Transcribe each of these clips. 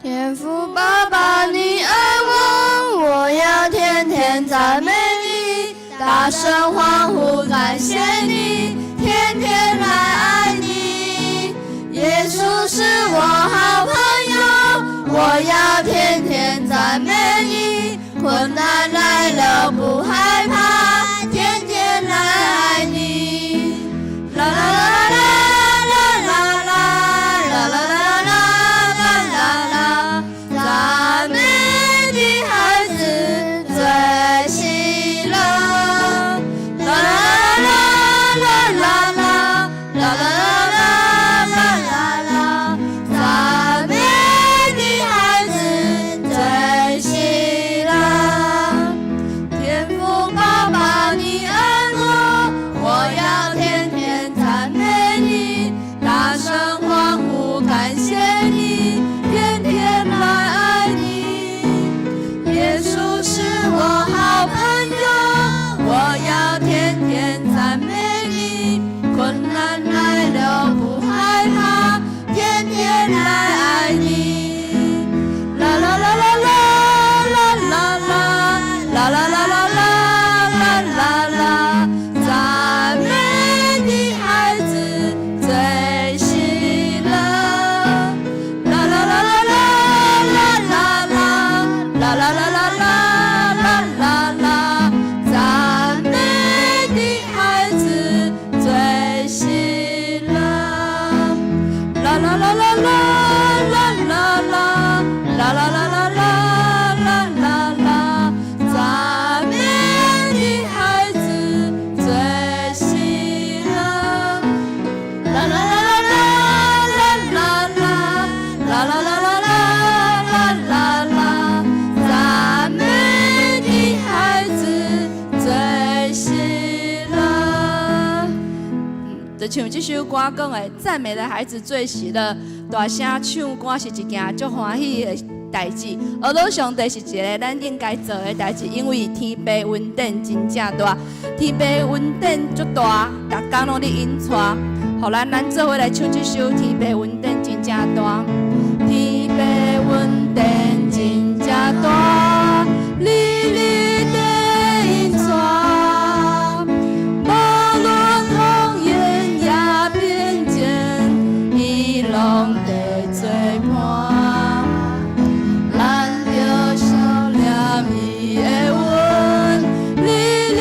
天父爸爸，你愛我，我要天天讚美你，大聲歡呼感謝你，天天來愛你。耶穌是我好朋友，我要天天讚美你，困難來了不害怕，天天來愛你。啦啦啦啦啦啦啦啦啦啦啦啦啦，讚美的孩子最喜樂。啦啦啦啦啦啦啦啦啦啦啦，讚美的孩子最喜樂。天父爸爸，你愛我，我要天天讚美你，大聲歡呼感謝你，天天來愛你。耶穌是我好朋友，我要天天讚美你，困難來了不害怕，天天來愛你。啦啦啦啦啦啦啦啦啦啦啦啦啦啦啦，讚美的孩子最喜樂。啦啦啦啦啦啦啦啦啦啦啦啦啦啦啦，讚美的孩子最喜樂。啦啦啦啦啦啦啦啦啦啦啦啦啦啦啦啦，讚美的孩子最喜樂。啦啦啦啦啦啦啦啦啦啦啦啦啦啦啦，讚美的孩子最喜樂。就像這首歌講的，讚美的孩子最喜樂，大聲唱歌是一件足歡喜的代誌。學樂上帝是一个咱應該做的代誌，因為天父恩典真正大，天父恩典足大，逐工攏咧引帶，予咱咱做伙來唱這首《天父恩典真正大》。天父恩典真正大，日日在引帶。無論風雨也平靜，伊攏佇做伴。咱著相念伊的恩，日日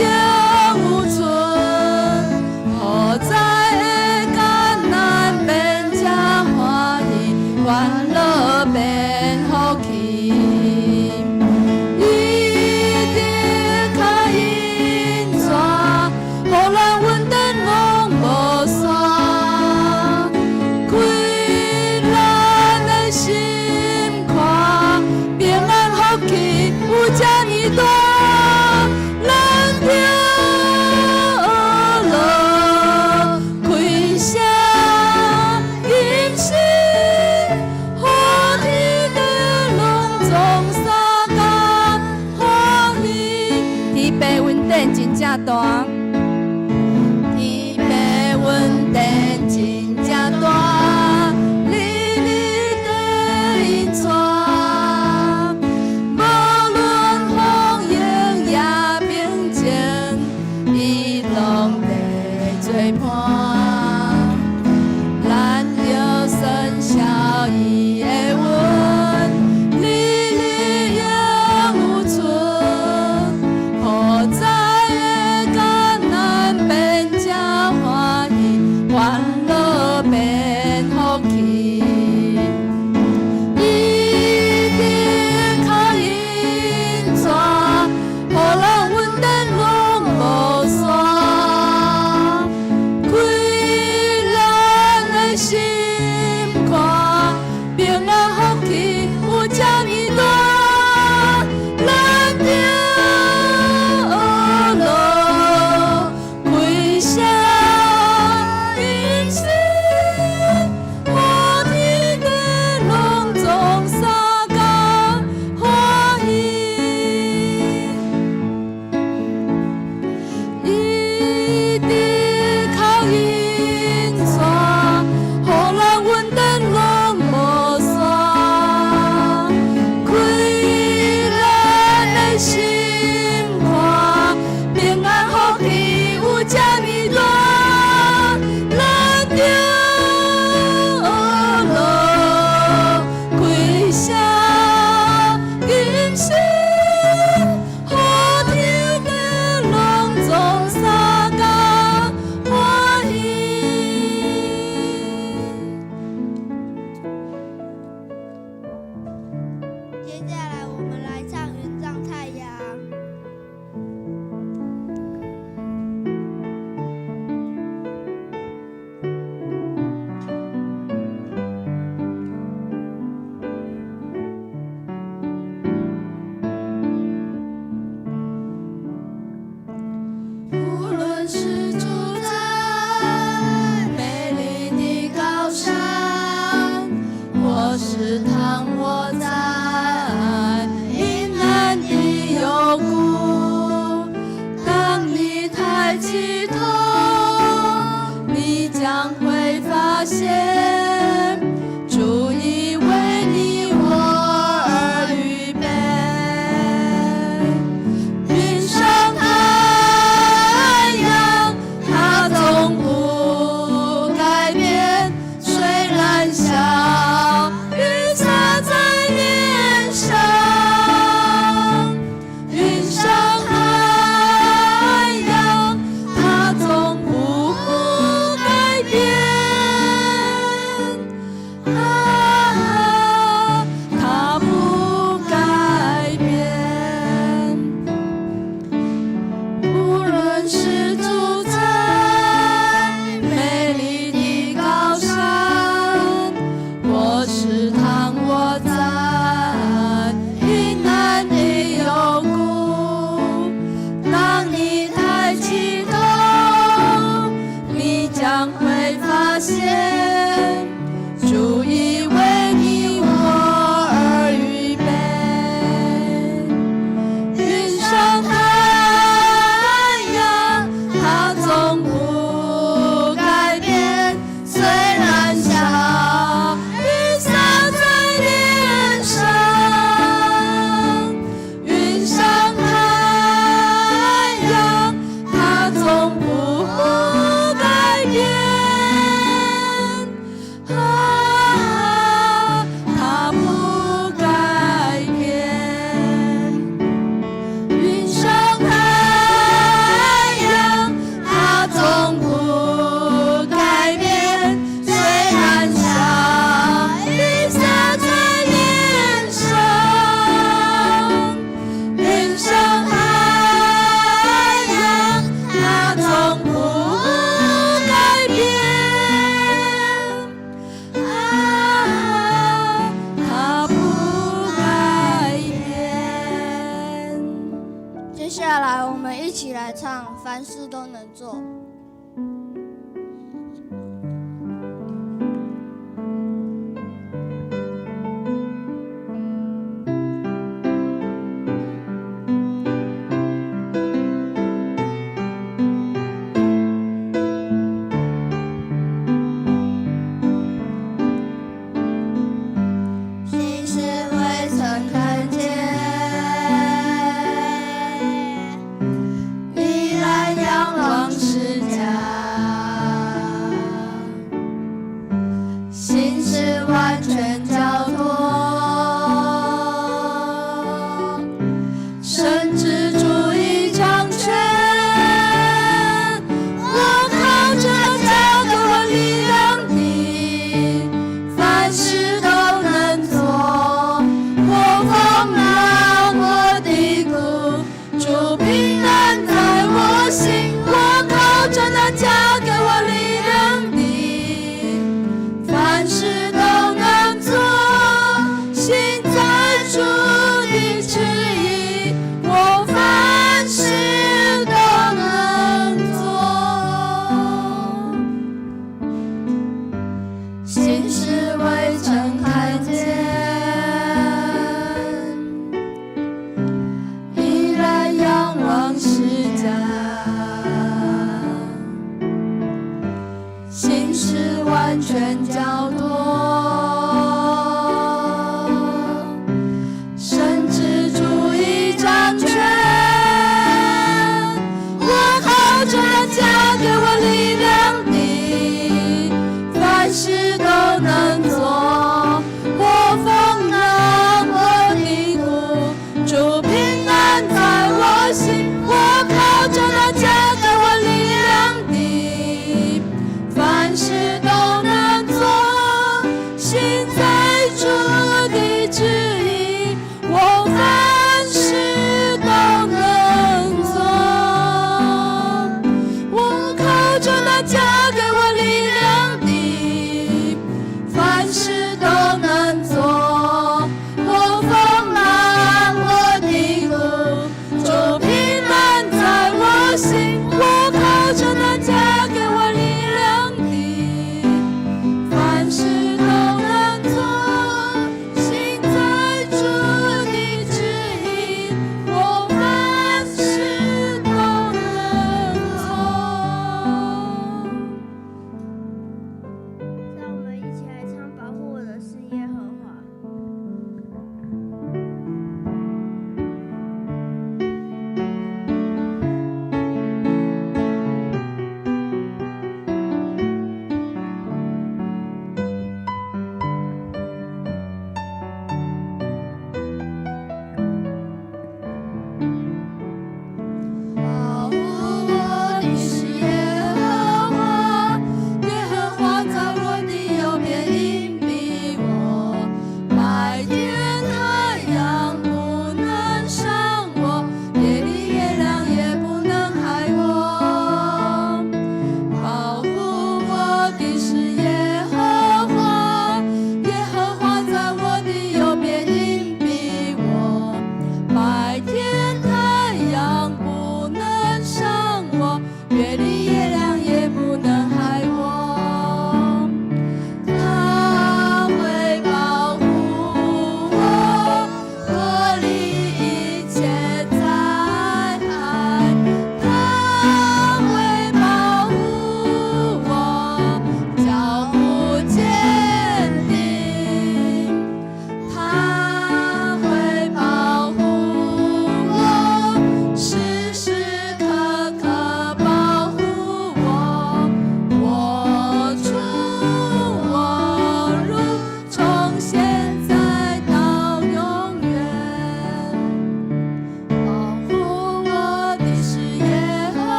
永有存。好在的艱難變這歡喜，歡樂變福氣。伊的跤引帶，予咱穩定攏無散。開咱的心肝，平安福氣有這呢大。咱著學樂開聲吟詩，予天地攏總相共歡喜。天父恩典真正大，天父恩典真正大，日日在引帶。無論風雨也平靜，伊攏佇做伴。咱著深曉伊的恩，日日永有存。好在的艱起來唱，凡事都能做。心是未曾看見，依然仰望世界。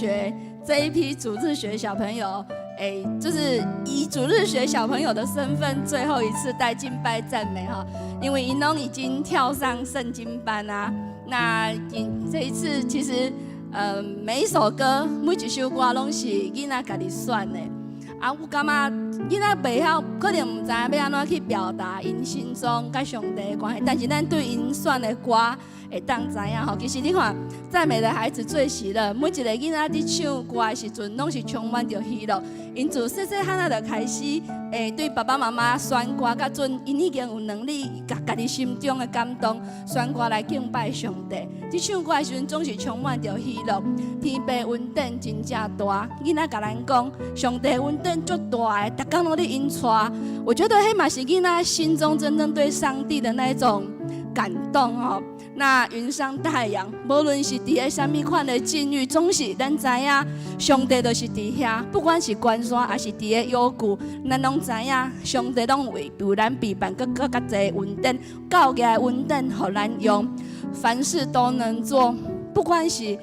學這一批主日學小朋友，哎，就是以主日學小朋友的身份，最後一次帶敬拜讚美哈，因為𪜶攏已經跳上聖經班啊。那這一次其實，每一首歌，每一首歌攏是囡仔家己選的。啊，我感覺囡仔袂曉，可能毋知影欲按怎去表達𪜶心中佮上帝的關係，但是咱對𪜶選的歌會當知影吼。其實你看，讚美的孩子最喜樂，每一个囡仔佇唱歌的時陣，攏是充滿著喜樂。𪜶自細細漢仔就開始，會對爸爸媽媽選歌較準，𪜶已經有能力，共家己心中的感動選歌來敬拜上帝。佇唱歌的時陣，總是充滿著喜樂。天父恩典真正大，囡仔共咱講，上帝恩典足大的，逐工攏咧𪜶帶。我覺得彼嘛是囡仔心中真正對上帝的那一種感動哦。那雲上太陽，無論是佇个啥物款的境遇，總是咱知影上帝就是佇遐，不管是懸山抑是佇个幽谷，咱攏知影上帝攏為為咱備辦閣閣較濟恩典，夠額的恩典予咱用，凡事都能做，不管是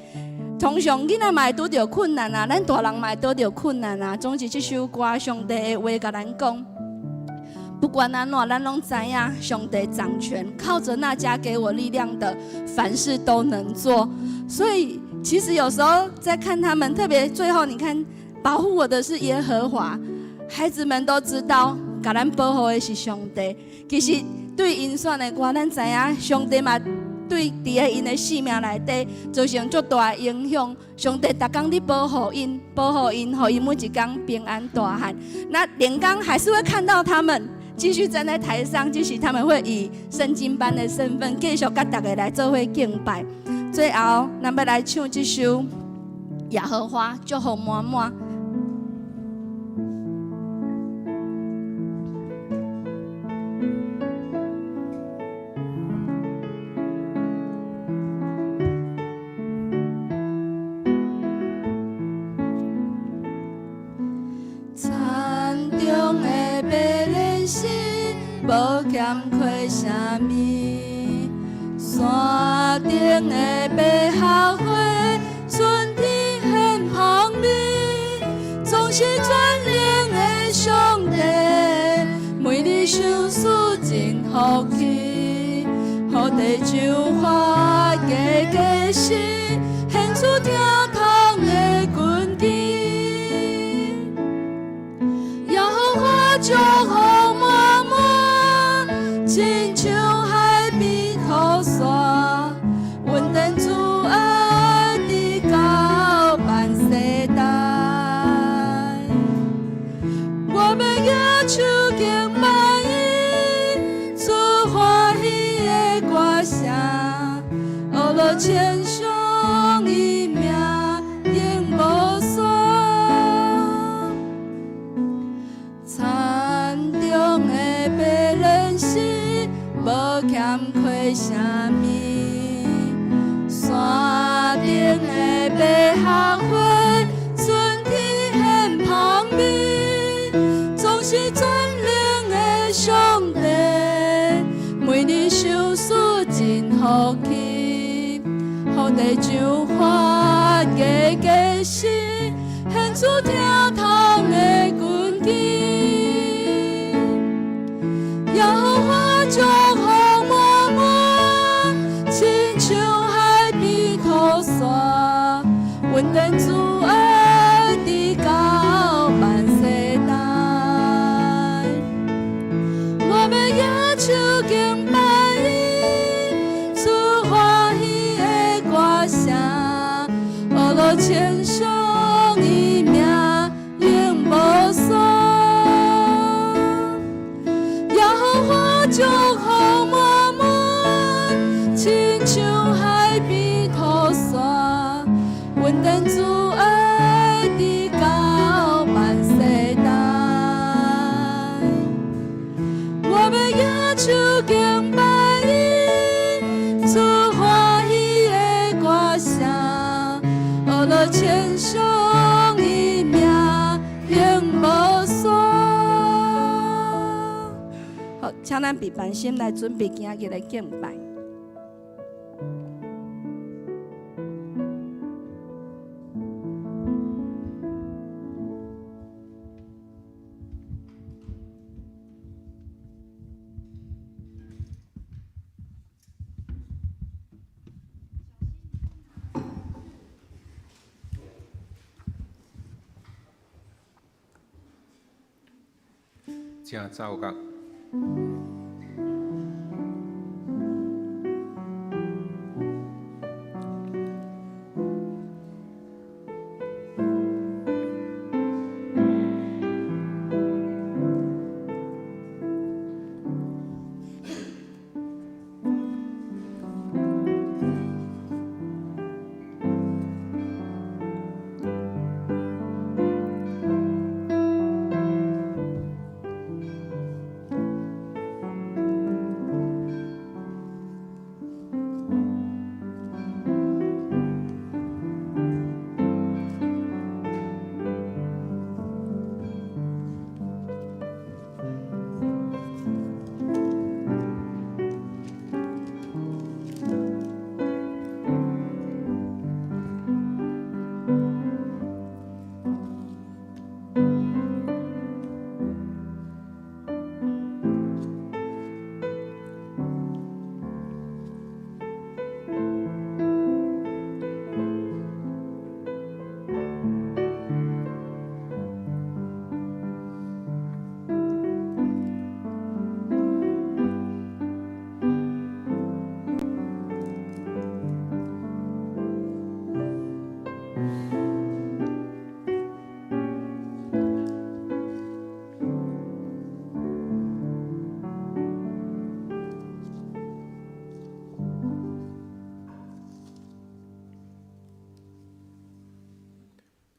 通常囡仔嘛會拄著困難啊，咱大人嘛會拄著困難啊。總之，這首歌上帝的話共咱講。不管按怎，咱攏知影上帝掌權，靠著那加給我力量的，凡事都能做。所以，其實有時候在看他們，特別最後，你看保護我的是耶和華，孩子們都知道，共咱保護的是上帝。其實對𪜶選的歌，咱知影上帝嘛對佇个𪜶的生命內底造成足大的影響。上帝逐工佇保護𪜶，保護𪜶，予𪜶每一工平安大漢。那連剛還是會看到他們繼續站在台上，即使他們會以聖經班的身份繼續佮大家來做伙敬拜。最後，咱欲來唱這首《耶和華祝福滿滿》。田中的白蓮心，無欠缺啥物；山頂的百合花，春天獻芳味。總是全能的上帝，每日賞賜真福氣，予地就發結果實，顯出疼痛的根基。耶和華祝福滿滿，親像海邊塗沙，恩典慈愛直到萬世代。我欲舉手敬拜伊，出歡喜的歌聲，學樂稱頌伊名永無煞。田中的白蓮心，無欠缺啥物；山頂的百合花，春天獻芳味。總是全能的上帝，每日賞賜真福氣，予地就發結果實，顯出疼痛的根基。耶和華祝福滿滿，親像海邊塗沙，恩典慈愛直到萬世代。我欲舉手敬拜伊，出歡喜的歌聲，學樂稱頌伊名永無煞。耶和華祝福滿滿，親像海邊塗沙，恩典慈愛直到萬世代。我欲舉手敬拜伊，出歡喜的歌聲，學樂稱頌伊名永無煞。好，請咱備班心來準備今仔日的敬拜。請奏樂。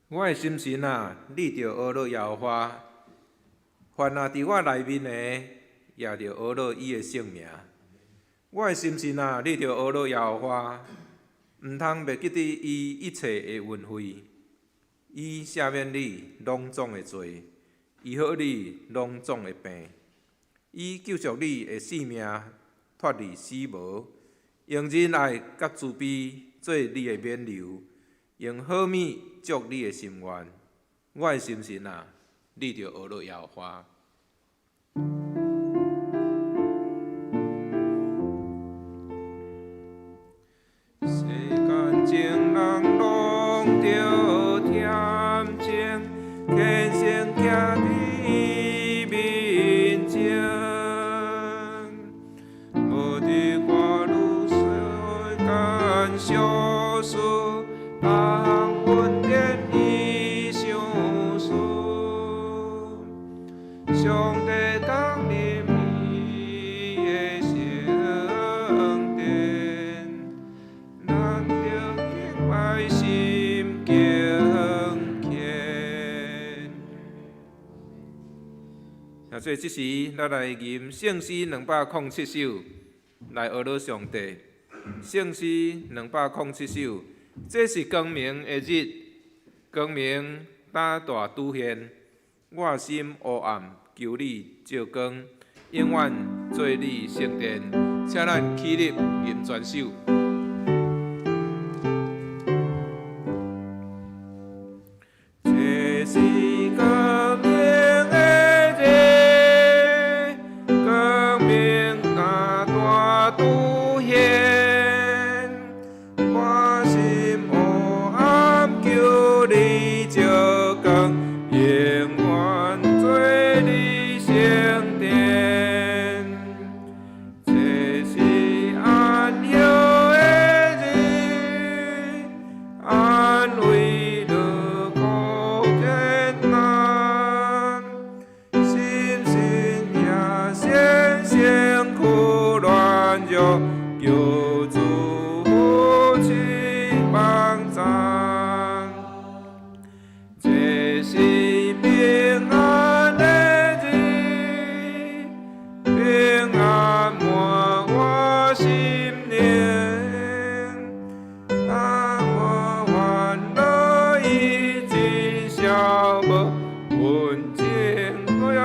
我的心神啊，你著呵咾耶和華，凡啊佇我內面的，也著呵咾伊的聖名。我的心神啊，你著呵咾耶和華，毋通袂記得伊一切的恩惠。伊赦免你攏總的罪，醫好你攏總的病。伊救贖你的性命，脫離死無，用仁愛佮慈悲做你的勉勵，用好物足你的心願。我的心神啊，你著呵咾耶和華。世間眾人攏著恬靜，虔誠徛佇伊面前，無佇掛慮世間小事，逐項恩典伊賞賜。上帝降臨伊的聖殿，咱著敬拜心敬虔。所以這時，咱來吟聖詩207首，來呵咾上帝。聖詩207首，這是光明的日，光明大大拄現。我心黑暗，求你照光，永遠做你聖殿。請咱起立吟全首。這是光明的日，光明大大拄現。我心黑暗，求你照光，永遠做你聖殿。這是安息的日，安慰勞苦艱難，心神也先辛苦軟弱，求主扶持幫贊。這是平安的日，平安滿我心靈，當我煩惱已經消無，阮情也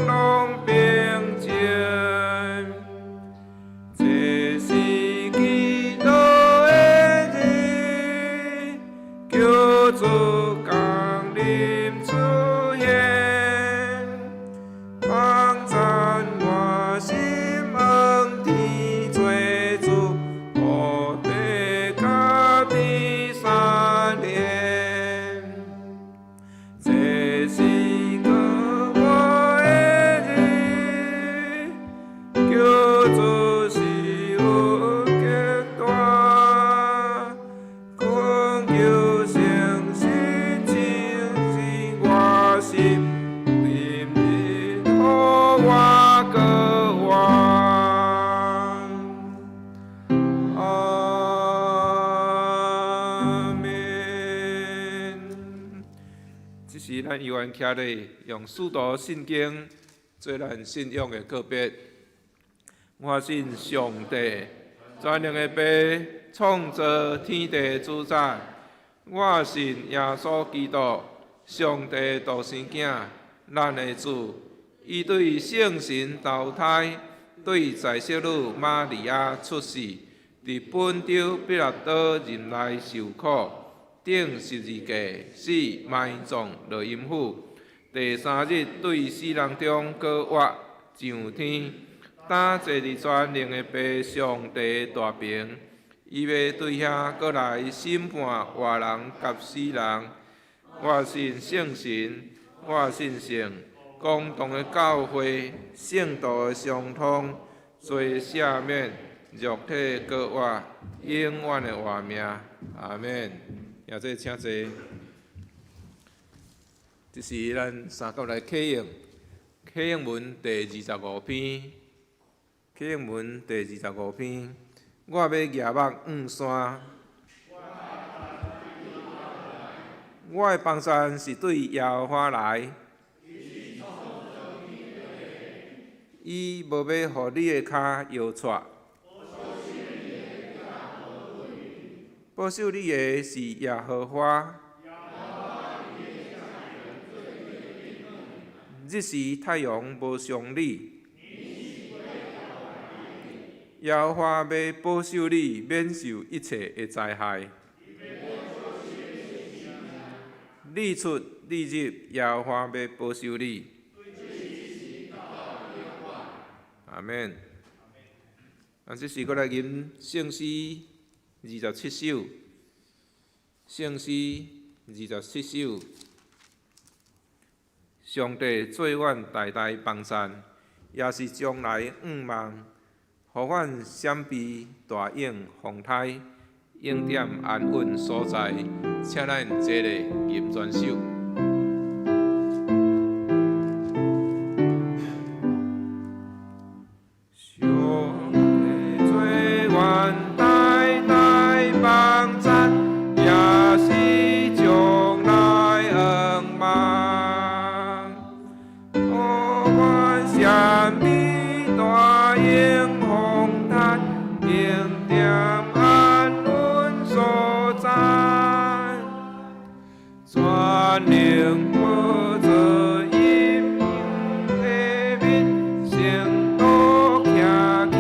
攏平靜。這是基督的日，救主降臨出現，幫贊我心蒙天做主，烏地佮天相連。這是過活的日，這是咱猶原徛咧用使徒信經做咱信仰的告別。我信上帝，全能的父，創造天地主宰。我信耶穌基督，上帝獨生囝，咱的主。伊對聖神投胎，對在聖女瑪利亞出世，佇本丟彼拉多任內受苦，釘十字架，死埋葬落陰府。第三日對死人中閣活，上天，擔坐佇全能的父上帝大爿。伊欲對遐閣來審判活人佮死人。我信聖神，我信聖公同的教會，聖徒的相通，罪赦免，肉體閣活，永遠的活命。阿們。現在請坐。這是咱三甲來啟應，啟應文第二十五篇，啟應文第二十五篇，我欲舉目向山。我的幫贊是對耶和華來，伊無欲予你的跤搖掣。保守你的是耶和華，日時太陽無傷你，耶和華欲保守你，免受一切的災害。日出日入，耶和華欲保守你。阿們。啊，這時閣來吟聖詩二十七首，聖詩二十七首。上帝做阮代代幫贊，也是將來向望，予阮閃避大湧風颱，永踮安穩所在。請咱齊來吟全首。上帝做阮代代幫贊，也是將來向望，予阮閃避大湧風颱，永踮安穩所在。全能寶座陰影下面，聖徒徛起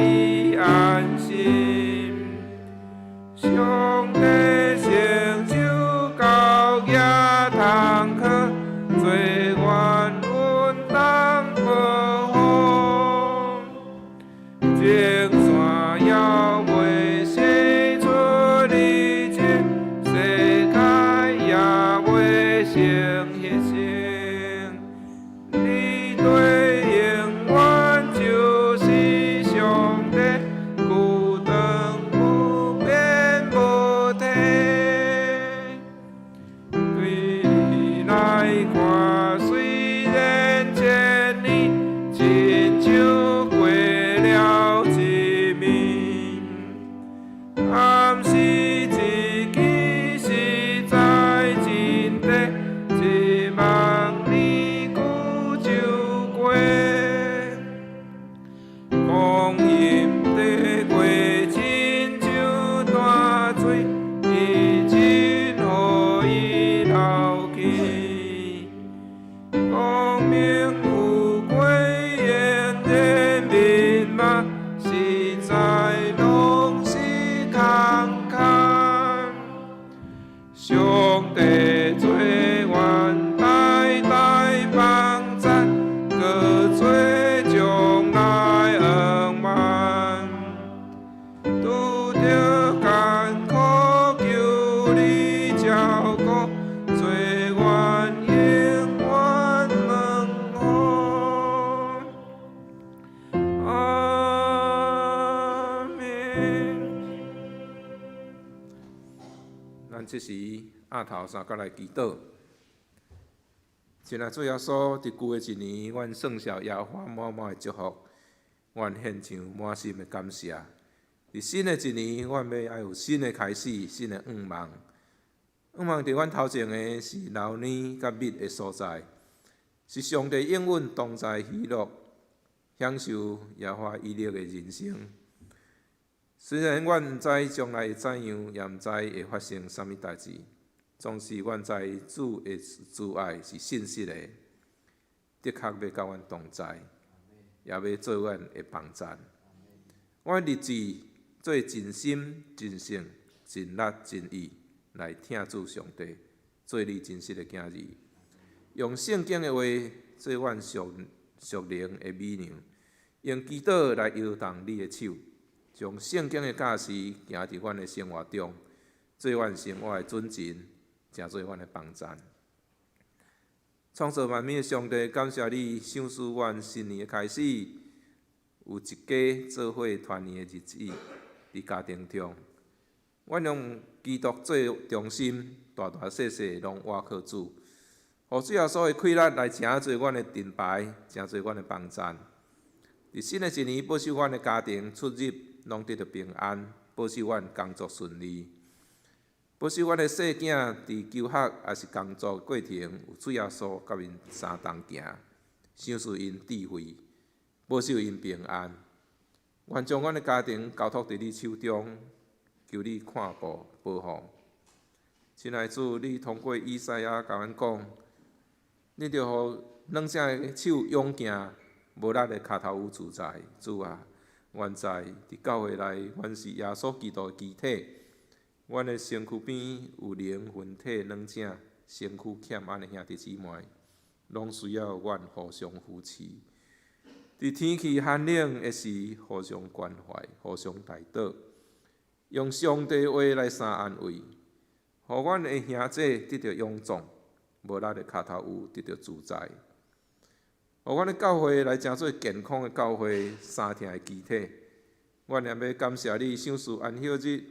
安心。上帝成就高額通靠，做阮穩當保護。眾山猶未釋出離境，世界也未成彼生。你對永遠就是上帝，久長無變無替。對你來看，雖然千年，親像過了一暝。暗時一更實在真短，一萬年久就過。光陰短過，親像大水，已經予伊流去。光明富貴儼然面貌，實在攏是空空。上帝做阮代代幫贊，閣做將來向望。拄著艱苦求你照顧，做阮永遠門戶。阿們。咱這時額頭三角來祈禱。親愛主耶穌，佇舊的一年，阮算數耶和華滿滿的祝福，阮獻上滿心的感謝。佇新的一年，阮欲愛有新的開始，新的向望。向望伫阮頭前的是流奶佮蜜的所在，是上帝應允同在喜樂，享受耶和華以勒的人生。雖然阮毋知將來會怎樣，也毋知會發生啥物代誌，總是阮知主的慈愛是信實的，的確欲佮阮同在，也欲做阮的幫贊。我立志做盡心、盡性、盡力、盡意來疼主上帝，做你真實的囝兒，用聖經的話做阮屬屬靈的米糧，用祈禱來搖動你的手，將聖經的教示行佇阮的生活中，做阮生活的準繩，成做阮的幫贊。創造萬物的上帝，感謝你賞賜阮新年的開始，有一家做伙團圓的日子佇家庭中。阮用基督做中心，大大細細攏倚靠主，予主耶穌的氣力來成做阮的盾牌，成做阮的幫贊。佇新的一年，保守阮的家庭出入攏得著平安，保守阮工作順利，保守阮的細囝佇求學抑是工作過程，有主耶穌佮𪜶相同行，賞賜𪜶智慧，保守𪜶平安。願將阮的家庭交託佇你手中，求你看顧保護。親愛主，你通過以賽亞共阮講，你著予軟正的手勇健，無力的跤頭有自在。主啊，阮知佇教會內，阮是耶穌基督的肢體，阮的身軀邊有靈魂體軟正、身軀欠安的兄弟姊妹，攏需要阮互相扶持。佇天氣寒冷的時，互相關懷，互相代禱，用上帝話來相安慰，予阮的兄弟得著勇壯，無力的跤頭趺得著自在。予阮的教會來成做健康的教會，相疼的肢體。阮也欲感謝你賞賜安息日，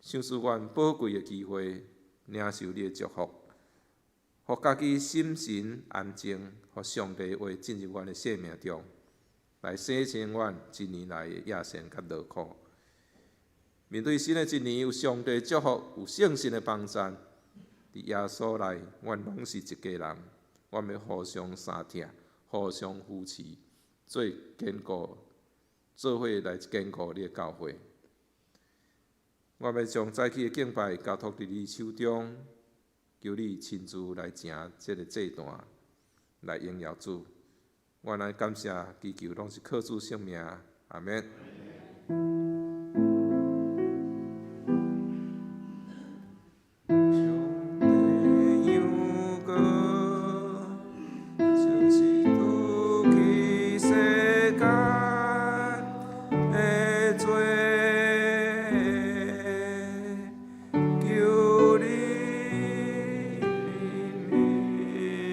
賞賜阮寶貴的機會，領受你的祝福，予家己心神安靜，予上帝話進入阮的生命中，來洗清阮一年來的野心佮勞苦。面對新的一年，有上帝祝福，有聖神的幫贊，佇耶穌內，阮攏是一家人，阮欲互相相疼，互相扶持，做堅固，做伙來堅固你的教會。我欲將早起的敬拜交託佇你手中，求你親自來成這个祭壇，來榮耀主。我來感謝祈求，攏是靠主聖名，阿們。上帝羊羔，就是除去世間的罪，求你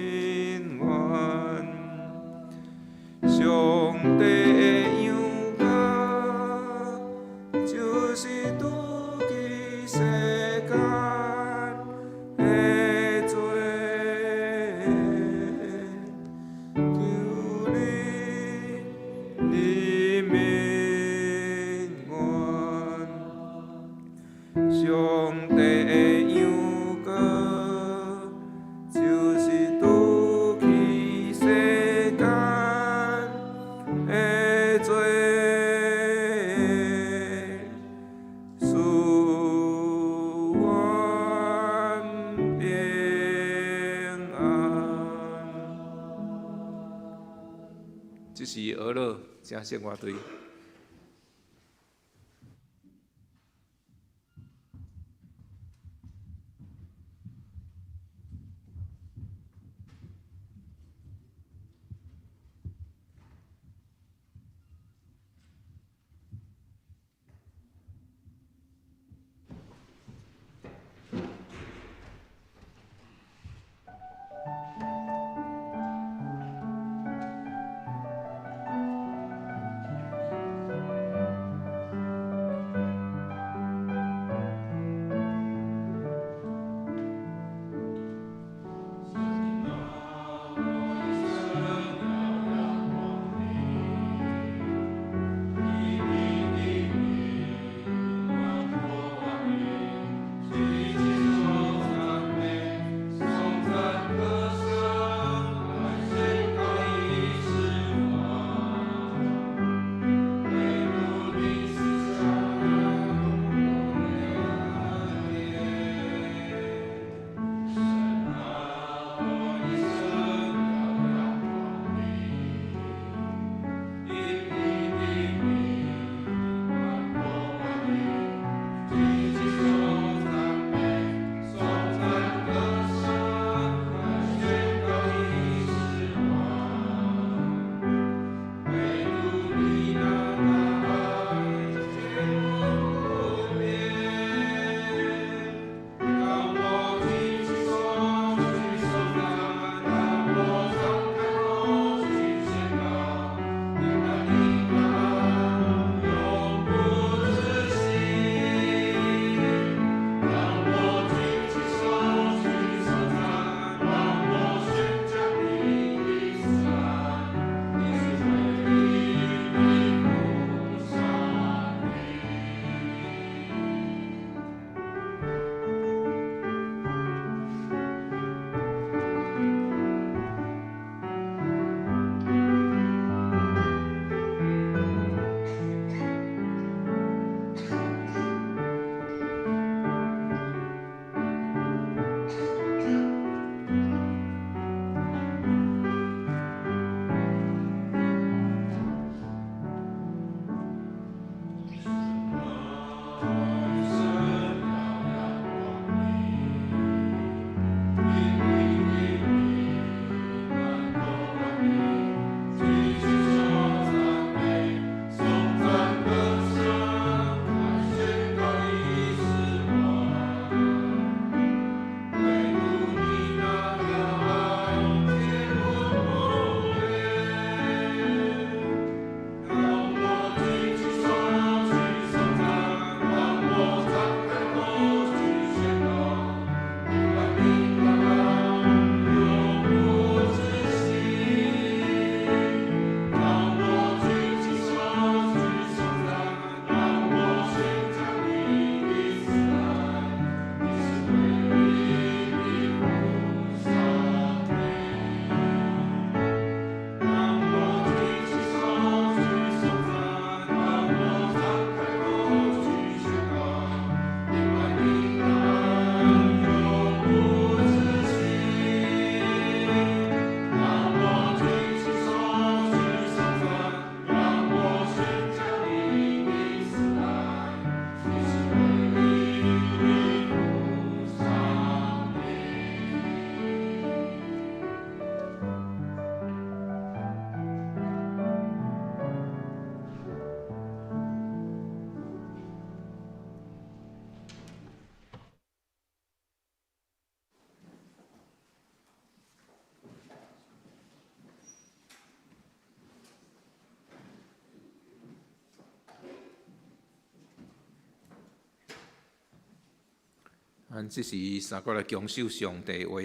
憐憫阮。上帝的羊羔，就是除去世間的罪，求你憐憫阮。上帝的羊羔，就是除去世間的罪，賜阮平安。這是俄勒正式樂隊。咱這時三個來強守上帝話，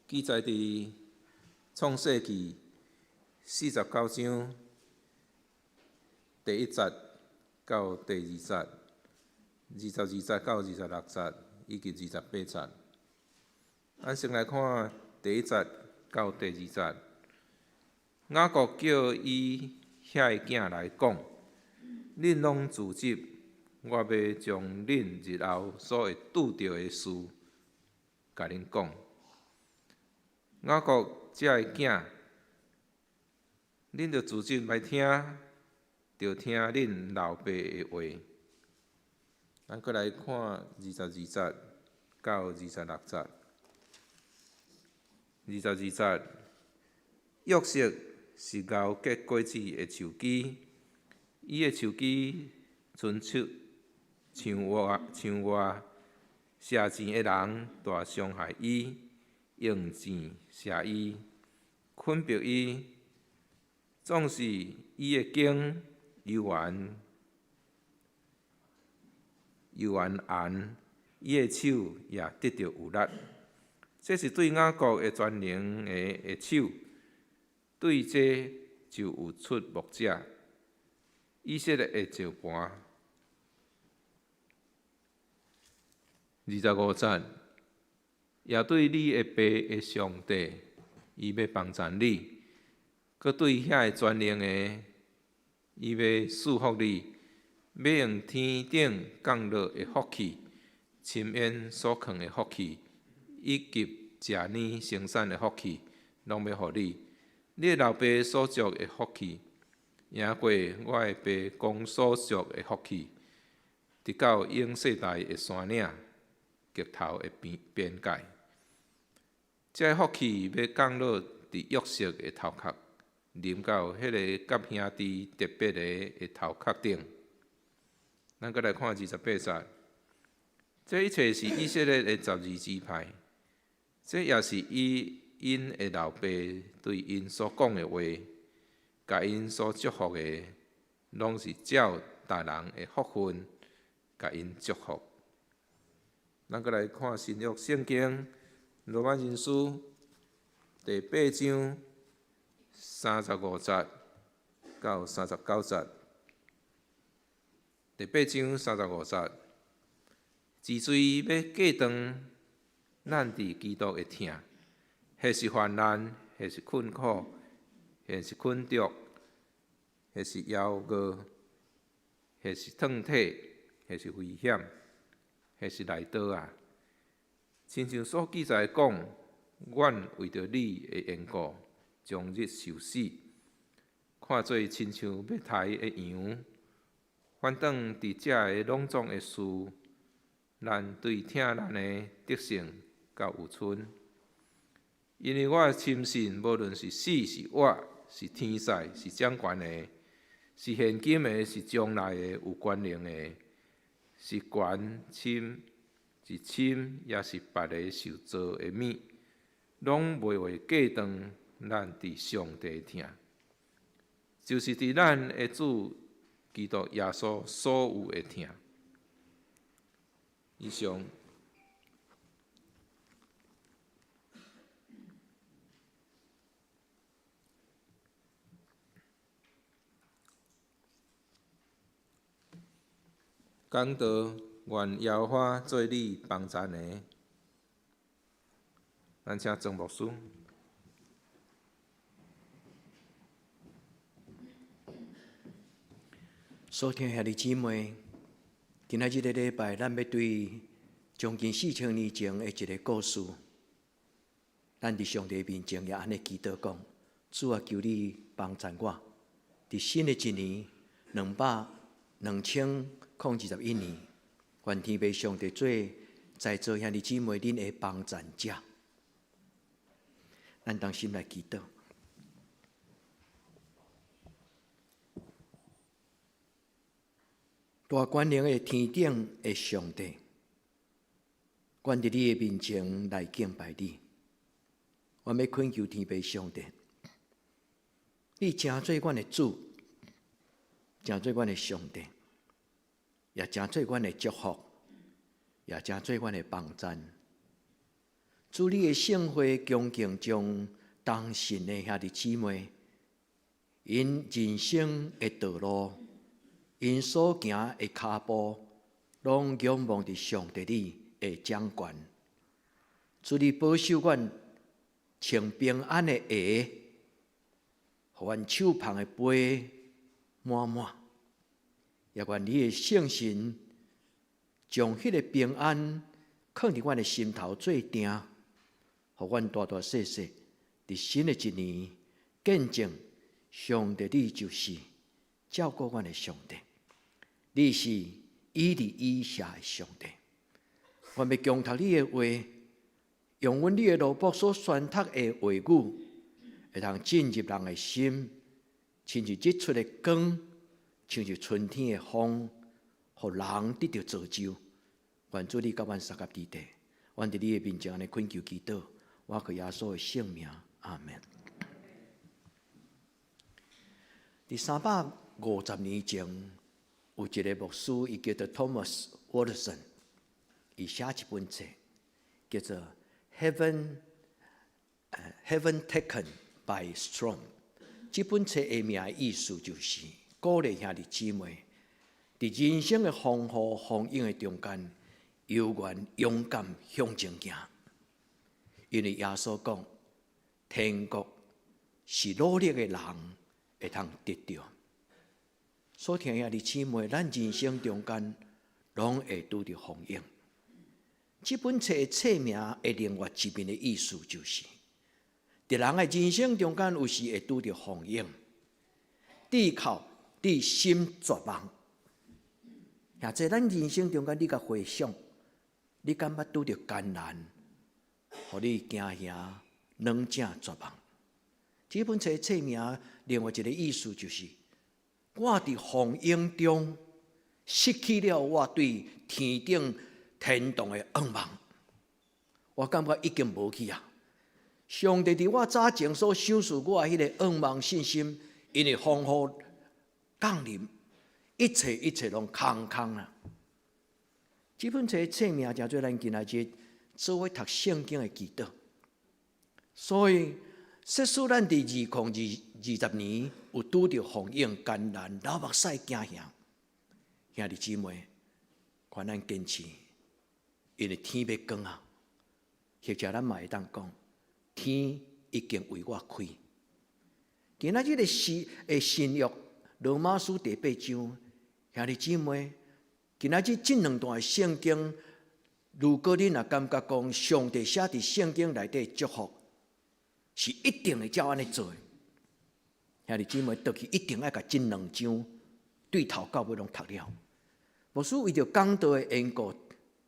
記載佇創世記49章第1節到第2節，22節到26節以及28節。咱先來看第1節到第2節。雅各叫伊遐个囝來講：恁攏聚集，我欲將恁日後所會拄著的事，共恁講。雅各這个囝，恁著聚集來聽，著聽恁老爸的話。咱閣來看22節到26節。22節，約瑟是熬結果子的樹枝，伊的樹枝伸出向外，向外，射箭的人大傷害伊，用箭射伊，困迫伊，總是伊的弓猶原猶原紅，伊的手也得著有力。這是對雅各的全能的的手，對這就有出牧者，以色列的石磐。25節，也對你的爸的上帝，伊欲幫贊你；閣對遐个全能的，伊欲賜福你，欲用天頂降落的福氣，深淵所藏的福氣，以及食奶生產的福氣，攏欲予你。你的老爸所祝的福氣，贏過我的爸公所祝的福氣，直到永世代的山嶺、極頭的邊邊界。這个福氣欲降落佇約瑟的頭殼，臨到彼个佮兄弟特別的的頭殼頂。咱閣來看28節，這一切是以色列的12支派，這也是以𪜶的老爸對𪜶所講的話，共𪜶所祝福的，攏是照逐人的福分，共𪜶祝福。咱閣來看新約聖經羅馬人書第八章35節到39節。第八章35節，治罪欲隔斷咱佇基督的疼，或是患難，或是困苦，或是困著，或是枵餓，或是褪體，或是危險，或是來刀啊！親像所記載講，阮為著你的緣故，終日受死，看做親像欲刣的羊。反轉佇遮个攏總的事，咱對疼咱的得勝較有賰。因為我深信，無論是死是活，是天使，是掌權的，是現今的，是將來的，有權能的，是懸深，是深，抑是別个受造的物，攏袂會隔斷咱佇上帝的疼，就是佇咱的主基督耶穌所有的疼。以上。講道，願耶和華做你幫贊的。咱請曾牧師。所聽兄弟姊妹，今仔這个禮拜，咱欲對將近4000年前的一个故事，咱佇上帝面前也按呢祈禱講：主啊，求你幫贊我。佇新的一年，2021年，願天父上帝做在座兄弟姊妹恁的幫贊者。咱同心來祈禱。大權能的天頂的上帝，阮佇你的面前來敬拜你。阮欲懇求天父上帝，你成做阮的主，成做阮的上帝，也成做阮的祝福，也成做阮的幫贊。主，你的聖會恭敬將同信的兄弟姊妹，𪜶人生的道路，𪜶所行的跤步，攏仰望佇上帝你的掌權。主，你保守阮穿平安的鞋，予阮手捧的杯滿滿。也願你的聖神將彼个平安囥佇阮的心頭做定，予阮大大細細佇新的一年見證上帝你就是照顧阮的上帝，你是以利以謝的上帝。阮欲恭讀你的話，用阮你的奴僕所宣讀的話語，會通進入人的心，親像日出的光，親像春天的風，予人得著造就。願主你佮阮相佮佇底，阮佇你的面前按呢懇求祈禱，我靠耶穌的聖名，阿門。佇350年前，有一个牧師，伊叫做 Thomas Watson，伊寫一本冊，叫做《Heaven Taken by Storm》。這本冊的名的意思就是鼓勵兄弟姊妹，佇人生的風雨風湧的中間，猶原勇敢向前行。因為耶穌講，天國是努力的人會通得著。所以兄弟姊妹，咱人生中間攏會拄著風湧。這本冊的冊名的另外一面的意思就是，佇人的人生中間有時會拄著風湧，至到你心絕望。或者咱人生中間，你共回想，你敢捌拄著艱難，予你驚嚇、軟正絕望？這本冊冊名另外一個意思就是，我佇風湧中失去了我對天頂天堂的向望，我感覺已經無去啊！上帝佇我早前所賞賜我的彼个向望信心，因為風雨降臨，一切一切攏空空啊！這本冊冊名成做咱今仔日做伙讀聖經的祈禱，所以，即使咱佇2020年有拄著風湧艱難、流目屎驚嚇，兄弟姊妹，願咱堅持，因為天欲光啊！或者咱嘛會當講，天已經為我開。今仔日的是的新約羅馬書第八章，兄弟姊妹，今仔日這兩段的聖經，如果你若感覺講上帝寫佇聖經內底祝福，是一定會照按呢做的。兄弟姊妹，倒去一定愛共這兩章對頭到尾攏讀了。牧師為著講道的緣故，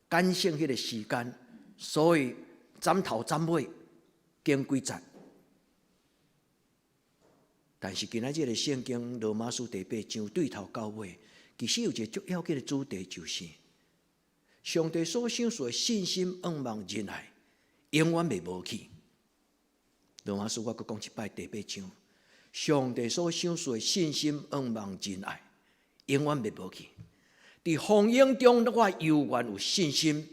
減省彼个時間，所以斬頭斬尾，經幾節。但是今仔日的聖經羅馬書第八章對頭到尾，其實有一個足要緊的主題，就是上帝所賞賜的信心、向望、仁愛，永遠袂無去。羅馬書我閣講一擺第八章，上帝所賞賜的信心、向望、仁愛，永遠袂無去。佇風湧中，我猶原有信心；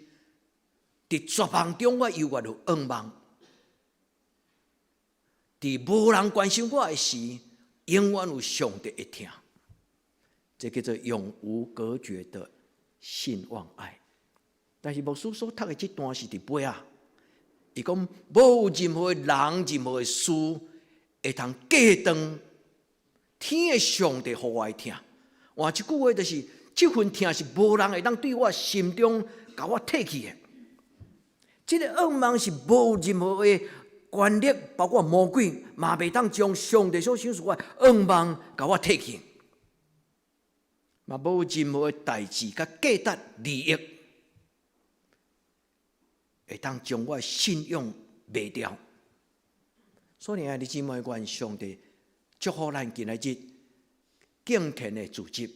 佇絕望中，我猶原有向望；佇無人關心我的時，永遠有上帝的疼。這叫做永無隔絕的信望愛。但是牧師所讀的這段是佇尾仔，伊講無任何人、任何事會通隔斷天的上帝予我的疼。換一句話就是，這份疼是無人會當對我心中共我提去的。這个向望是無任何的權力，包括魔鬼，嘛袂當將上帝所賞賜我的向望共我提去。嘛無任何的代誌佮價值利益，會當將我的信仰賣掉。所以，兄弟姊妹，願上帝祝福咱今仔日敬虔的組織，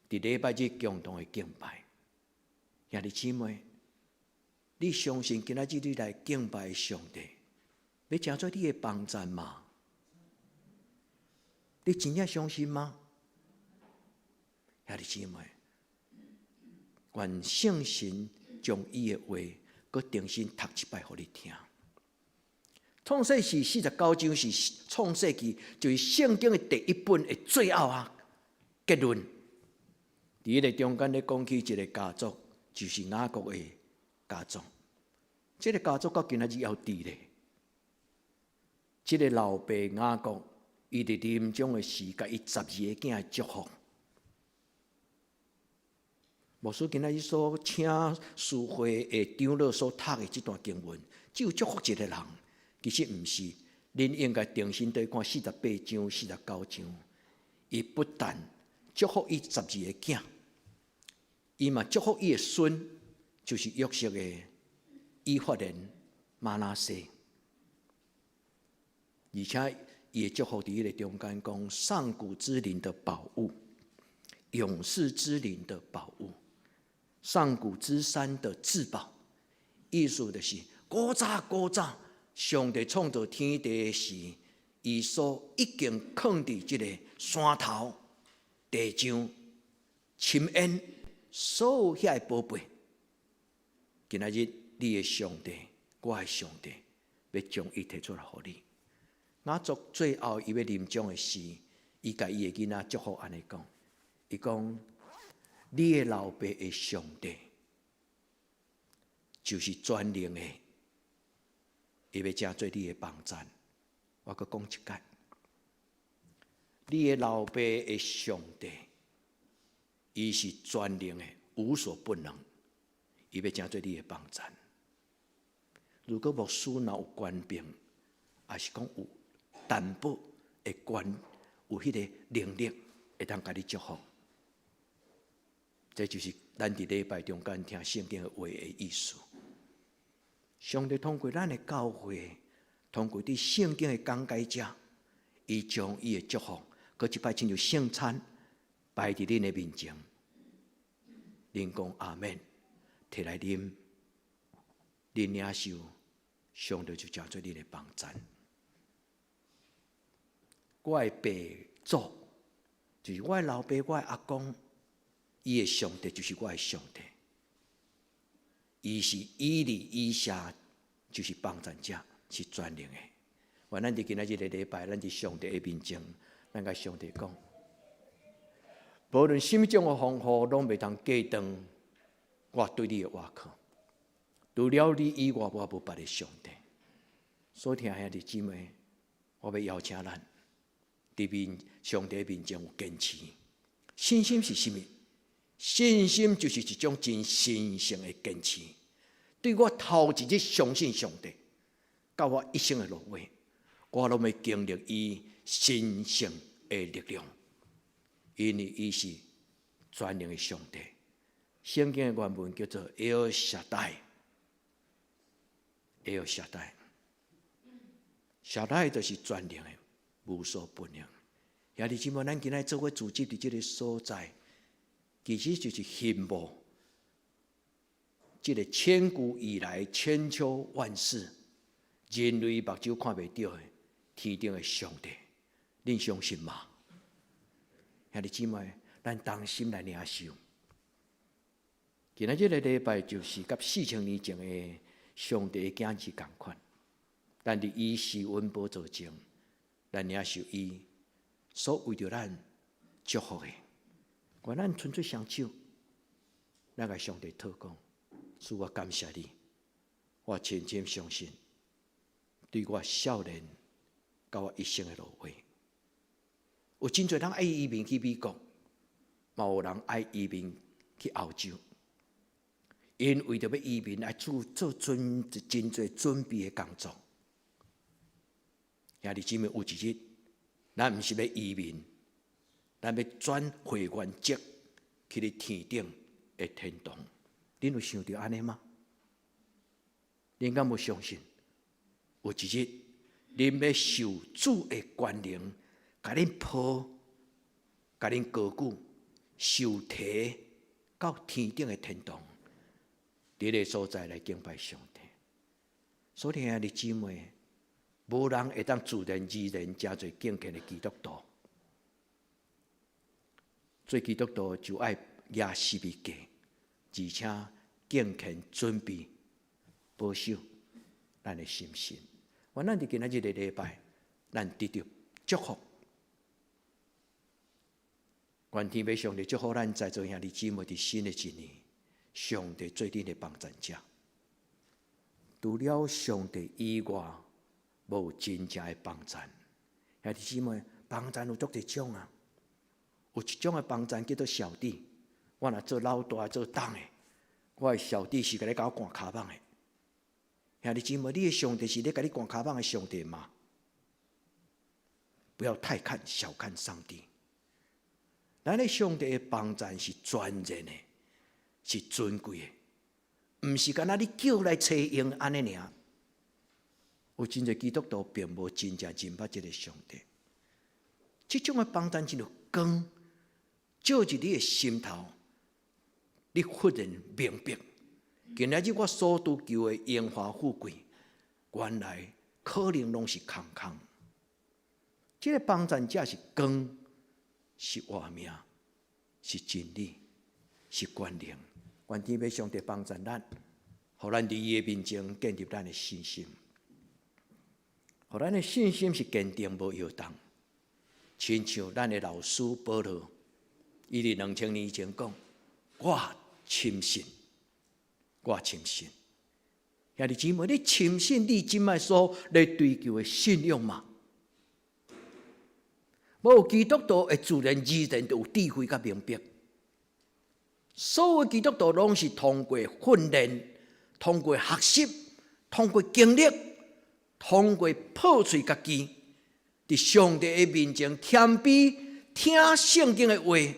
佇禮拜日共同的敬拜。兄弟姊妹，你相信今仔日你來敬拜上帝，欲成做你的幫贊嗎？你真正相信嗎？兄弟姊妹，願聖神將伊的話，閣重新讀一擺予你聽。創世記四十九章是創世記，就是聖經的第一本的最後啊結論。佇彼个中間咧講起一个家族，就是雅各的家族。這个家族到今仔日猶佇咧。這个老爸雅各，伊佇臨終的時，共伊十二个囝祝福。牧師今仔日所請司會的長老所讀的這段經文，只有祝福一个人，其實毋是。恁應該重新對看四十八章、四十九章。伊不但祝福伊十二个囝，伊嘛祝福伊的孫，就是約瑟的以法蓮、瑪拿西。而且伊的祝福佇彼个中間講，上古之靈的寶物，永世之靈的寶物，上古之山的至寶，意思就是古早古早，上帝創造天地時，伊所已經囥佇這个山頭、地上、深淵，所有遐个寶貝。今仔日你的上帝，我的上帝，欲將伊提出來予你。雅各最後伊欲臨終的時，伊共伊的囡仔祝福按呢講，伊講：你的老爸的上帝，就是全能的，伊欲成做你的幫贊。我閣講一擺，你的老爸的上帝，伊是全能的，無所不能，伊欲成做你的幫贊。如果牧師若有權柄，抑是講有擔保的權，有彼个能力，會當共你祝福。這就是咱佇禮拜中間聽聖經的話的意思。上帝通過咱的教會，通過佇聖經的講解者，伊將伊的祝福，閣一擺親像聖餐擺佇恁的面前。恁講阿們，提來啉，恁領受，上帝就成做恁的幫贊。我的爸祖，就是我的老爸，我的阿公，伊的上帝就是我的上帝。伊是以利以謝，就是幫贊者，是全能的。願咱佇今仔日个禮拜，咱佇上帝的面前，咱共上帝講，無論啥物種的風雨，攏袂當隔斷我對你的倚靠。除了你以外，我無別个上帝。所以，兄弟姊妹，我欲邀請咱佇面上帝面前有堅持。信心是啥物？信心就是一種真神聖的堅持。對我頭一日相信上帝，到我一生的落尾，我攏欲經歷伊神聖的力量，因為伊是全能的上帝。聖經的原文叫做エルシャダイ，エルシャダイ，シャダイ就是全能的，無所不能。兄弟姊妹，咱今仔做伙聚集佇這个所在，其實就是羨慕這个千古以來、千秋萬世，人類目睭看袂著的天頂的上帝，恁相信嗎？兄弟姊妹，咱同心來領受。今仔這个禮拜就是佮4000年前的上帝的囝兒仝款，咱佇伊施恩寶座前，咱領受伊所為著咱祝福的。願咱伸出雙手，咱共上帝禱告，主，我感謝你，我深深相信，對我少年到我一生的落尾，有真濟人愛移民去美國，嘛有人愛移民去歐洲。𪜶為著欲移民，愛做做準真濟準備的工作。兄弟姊妹，有一日，咱毋是欲移民，咱欲轉會員籍去咧天頂的天堂。恁有想著按呢嗎？恁敢無相信？有一日，恁欲受主的權能，共恁抱，共恁高舉，受提到天頂的天堂，佇彼个所在來敬拜上帝。所以兄弟姊妹，無人會當自然而然成做敬虔的基督徒。做基督徒就愛舉十字架，而且敬虔準備保守咱的心神。願咱佇今仔日的禮拜，咱得著祝福。願天父上帝祝福咱在座兄弟姊妹佇新的一年，上帝做恁的幫贊者。除了上帝以外，無真正的幫贊。兄弟姊妹，幫贊有足濟種啊！有一種的幫贊叫做小弟。我若做老大做董的，我的小弟是共咧共我趕跤蠓的。兄弟姊妹，你的上帝是咧共你趕跤蠓的上帝嗎？不要太看小看上帝。咱的上帝的幫贊是全然的，是尊貴的，毋是干焦你叫來揣用按呢爾。有真濟基督徒並無真正認捌這个上帝。這種的幫贊就像光，照入你的心頭，你忽然明白，今仔日我所追求的榮華富貴，原來可能攏是空空。這个幫贊者是光，是活命，是真理，是權能。願天父上帝幫助咱，予咱佇伊的面前建立咱的信心，予咱的信心是堅定無搖動。親像咱的老師保羅，伊佇2000年前講：我深信，我深信。兄弟姊妹，你深信你這擺所咧追求的信仰嗎？無基督徒會自然而然就有智慧佮明白。所有基督徒攏是通過訓練、通過學習、通過經歷、通過破碎家己，佇上帝的面前謙卑，聽聖經的話，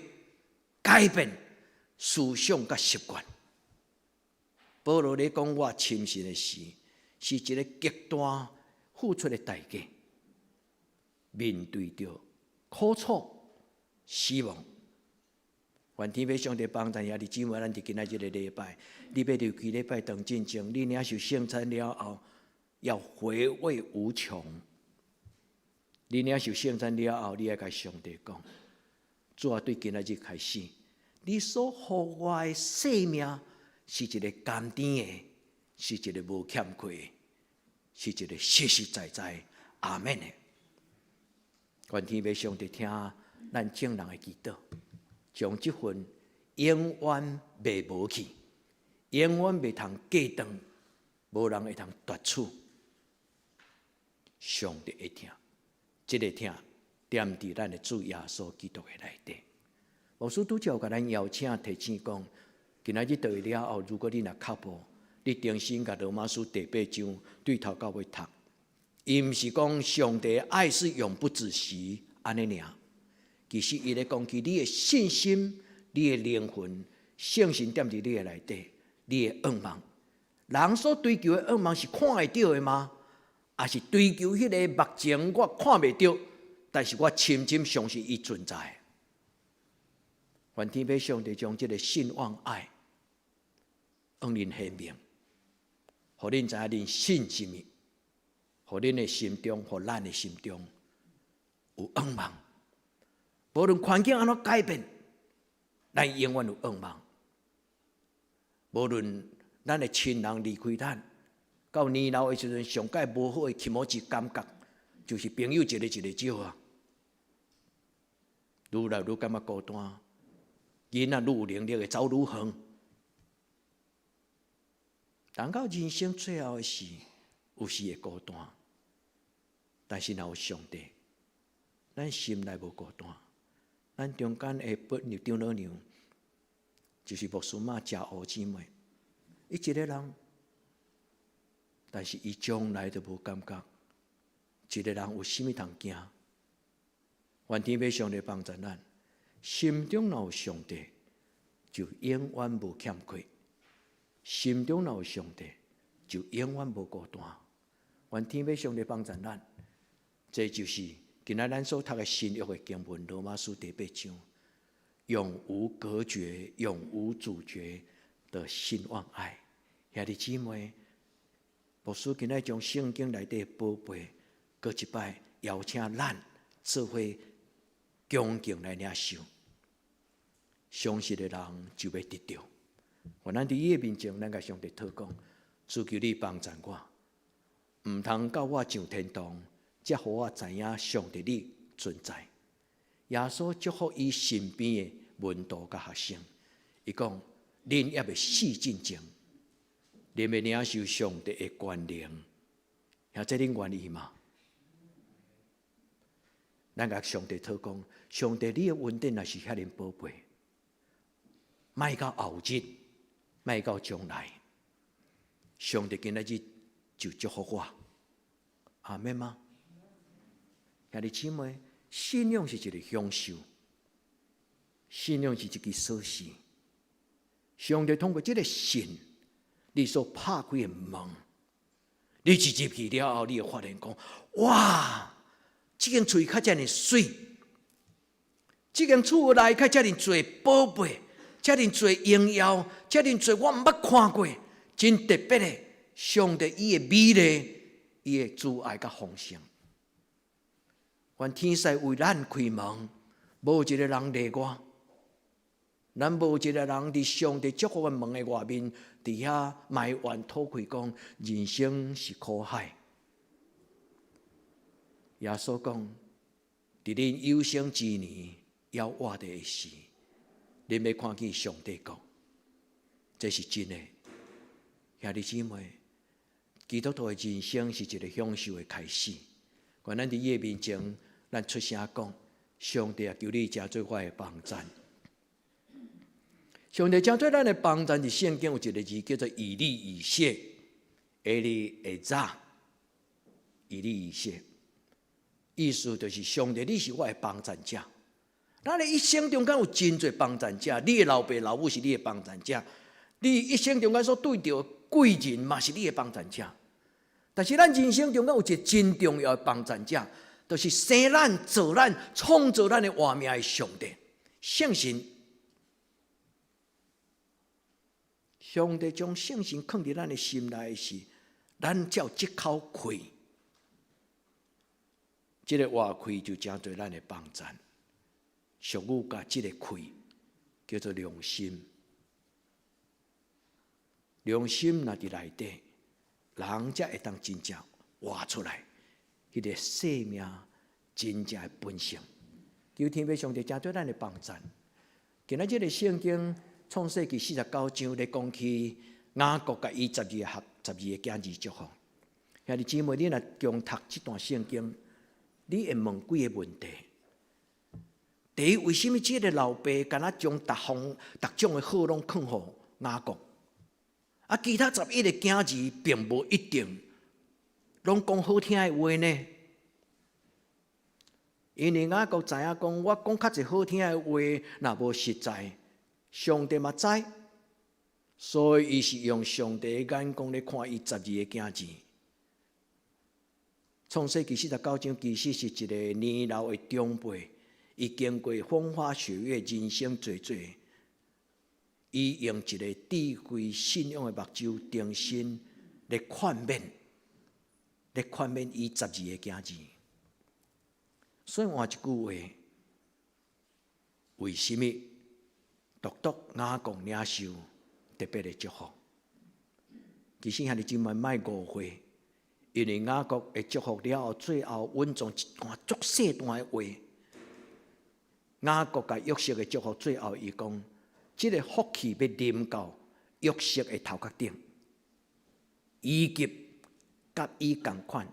改變思想佮習慣。保羅咧講我深信的時，是一個極大付出的代價，面對著苦楚、死亡。願天父上帝幫助兄弟姊妹，咱佇今仔這个禮拜，你欲入去禮拜堂進前，你領受聖餐了後，要回味無窮。你領受聖餐了後，你愛共上帝講：主啊，對今仔日開始，你所予我的生命是一个甘甜的，是一个無欠缺的，是一个實實在在阿們的。願天父上帝聽咱眾人的祈禱，將這份永遠袂無去，永遠袂通隔斷，無人會通奪取。上帝會疼，這个疼踮佇咱的主耶穌基督的內底。牧師拄才有共咱邀請提醒講，今仔日倒去了後，如果你若較無，你重新共羅馬書第八章對頭到尾讀。伊毋是講上帝愛是永不止息按呢爾，其實伊咧講起你的信心、你的靈魂、聖神踮佇你的內底，你的願望。人所追求的願望是看會著的嗎？抑是追求彼个目前我看袂著，但是我深深相信伊存在。願天父上帝將這个信望愛，向恁顯明，予恁知影恁信啥物，予恁的心中，予咱的心中有盼望。無論環境按怎改變，咱永遠有盼望。無論咱的親人離開咱，到年老的時陣，上蓋無好的気持ち感覺，就是朋友一个一个少啊。愈來愈感覺孤單，囡仔愈有能力會走愈遠。人到人生最後的時，有時會孤單，但是若有上帝，咱心內無孤單。咱中間的本長老娘，就是牧師媽食烏姊妹，伊一个人，但是伊從來都無感覺，一个人有啥物通驚。願天父上帝幫助咱，心中若有上帝，就永遠無欠缺；心中若有上帝，就永遠無孤單。願天父上帝幫助咱，這就是今仔咱所讀的新約的經文《羅馬書》第八章，永無隔絕、永無阻絕的信望愛。兄弟姊妹，牧師今仔將聖經內底寶貝，閣一擺邀請咱做伙恭敬來領受。相信的人就欲得著，願咱佇伊的面前，咱共上帝禱講，主求你幫贊我，毋通到我上天堂，才予我知影上帝你存在。耶穌祝福伊身邊的門徒佮學生，伊講：恁猶未死進前，恁欲領受上帝的權能，兄弟恁願意嗎？咱共上帝禱講，上帝你的恩典若是遐爾寶貝，莫到後日，莫到將來，上帝今仔日就祝福我，阿們嗎？兄弟姊妹，信仰是一個享受，信仰是一支鎖匙。上帝通過這個信，你所拍開的門，你一入去了後，你會發現講：哇！這間厝較遮爾媠，這間厝內較遮爾濟寶貝，遮爾濟榮耀，遮爾濟我毋捌看過，真特別的。上帝伊的美麗，伊的慈愛佮豐盛。願天使為咱開門，無一個人例外。咱無一個人佇上帝祝福的門的外面，佇遐埋怨吐氣講人生是苦海。耶穌講：佇恁有生之年，猶活著的時，恁欲看見上帝國，這是真的。兄弟姊妹，基督徒的人生是一個享受的開始。願咱佇伊的面前，咱出聲講：上帝啊，求你成做我的幫贊。上帝成做咱的幫贊，佇聖經有一個字叫做以利以謝，以利以謝，以利以謝。意思就是上帝，你是我的幫贊者。咱的一生中間有真濟幫贊者，你的老爸老母是你的幫贊者，你一生中間所對著貴人嘛是你的幫贊者。但是咱人生中間有一個真重要的幫贊者，就是生咱、造咱、創造咱的活命的上帝，聖神。上帝將聖神囥佇咱的心內時，咱才有這口氣。這個活氣就成做咱的幫贊。俗語共這個氣叫做良心。良心若佇內底，人才會當真正活出來，彼個生命真正的本性。求天父上帝成做咱的幫贊。今仔這個聖經創世記49章咧講起雅各共伊十二個囝兒祝福。兄弟姊妹，你若共讀這段聖經，你會問幾个問題？第一，為啥物這个老爸敢若將逐項、逐種的好攏囥予雅各？啊，其他11個囝兒並無一定攏講好聽的話呢？因為雅各知影講，我講較濟好聽的話，若無實在，上帝嘛知，所以伊是用上帝的眼光咧看伊十二個囝兒。創世記49章其實是一個年老的長輩，伊經過風花雪月，人生濟濟，伊用一個智慧信仰的目睭，重新咧勸勉伊十二個囝兒。所以換一句話，為啥物獨獨雅各領受特別的祝福？其實兄弟姊妹莫誤會。因為雅各的祝福了後，最後隱藏一段足細段的話。雅各共約瑟的祝福，最後伊講：這个福氣欲臨到約瑟的頭殼頂，以及佮伊仝款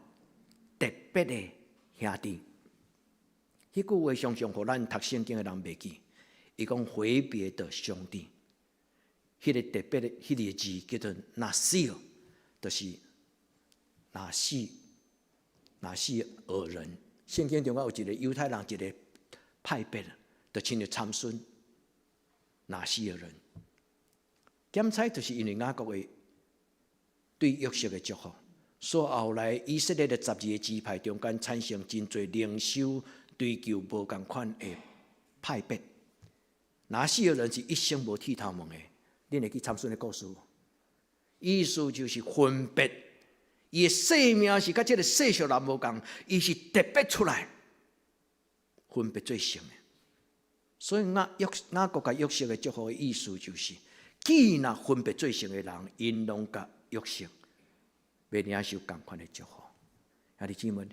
特別的兄弟。彼句話常常予咱讀聖經的人袂記。伊講分別的兄弟，彼个特別的彼个字叫做拿細耳，就是拿細耳人。聖經中間有一個猶太人一個派別，就稱做參孫拿細耳人。檢採就是因為雅各的對約瑟的祝福，所以後來以色列的十二個支派中間產生真濟靈修追求無仝款的派別。拿細耳人是一生無剃頭毛的，恁會記參孫的故事無？意思就是分別，伊的生命是佮這个世俗人無仝，伊是特別出來，分別做聖的。所以雅各共約瑟的祝福的意思就是，既若分別做聖的人，𪜶攏佮約瑟欲領受仝款的祝福。兄弟姊妹，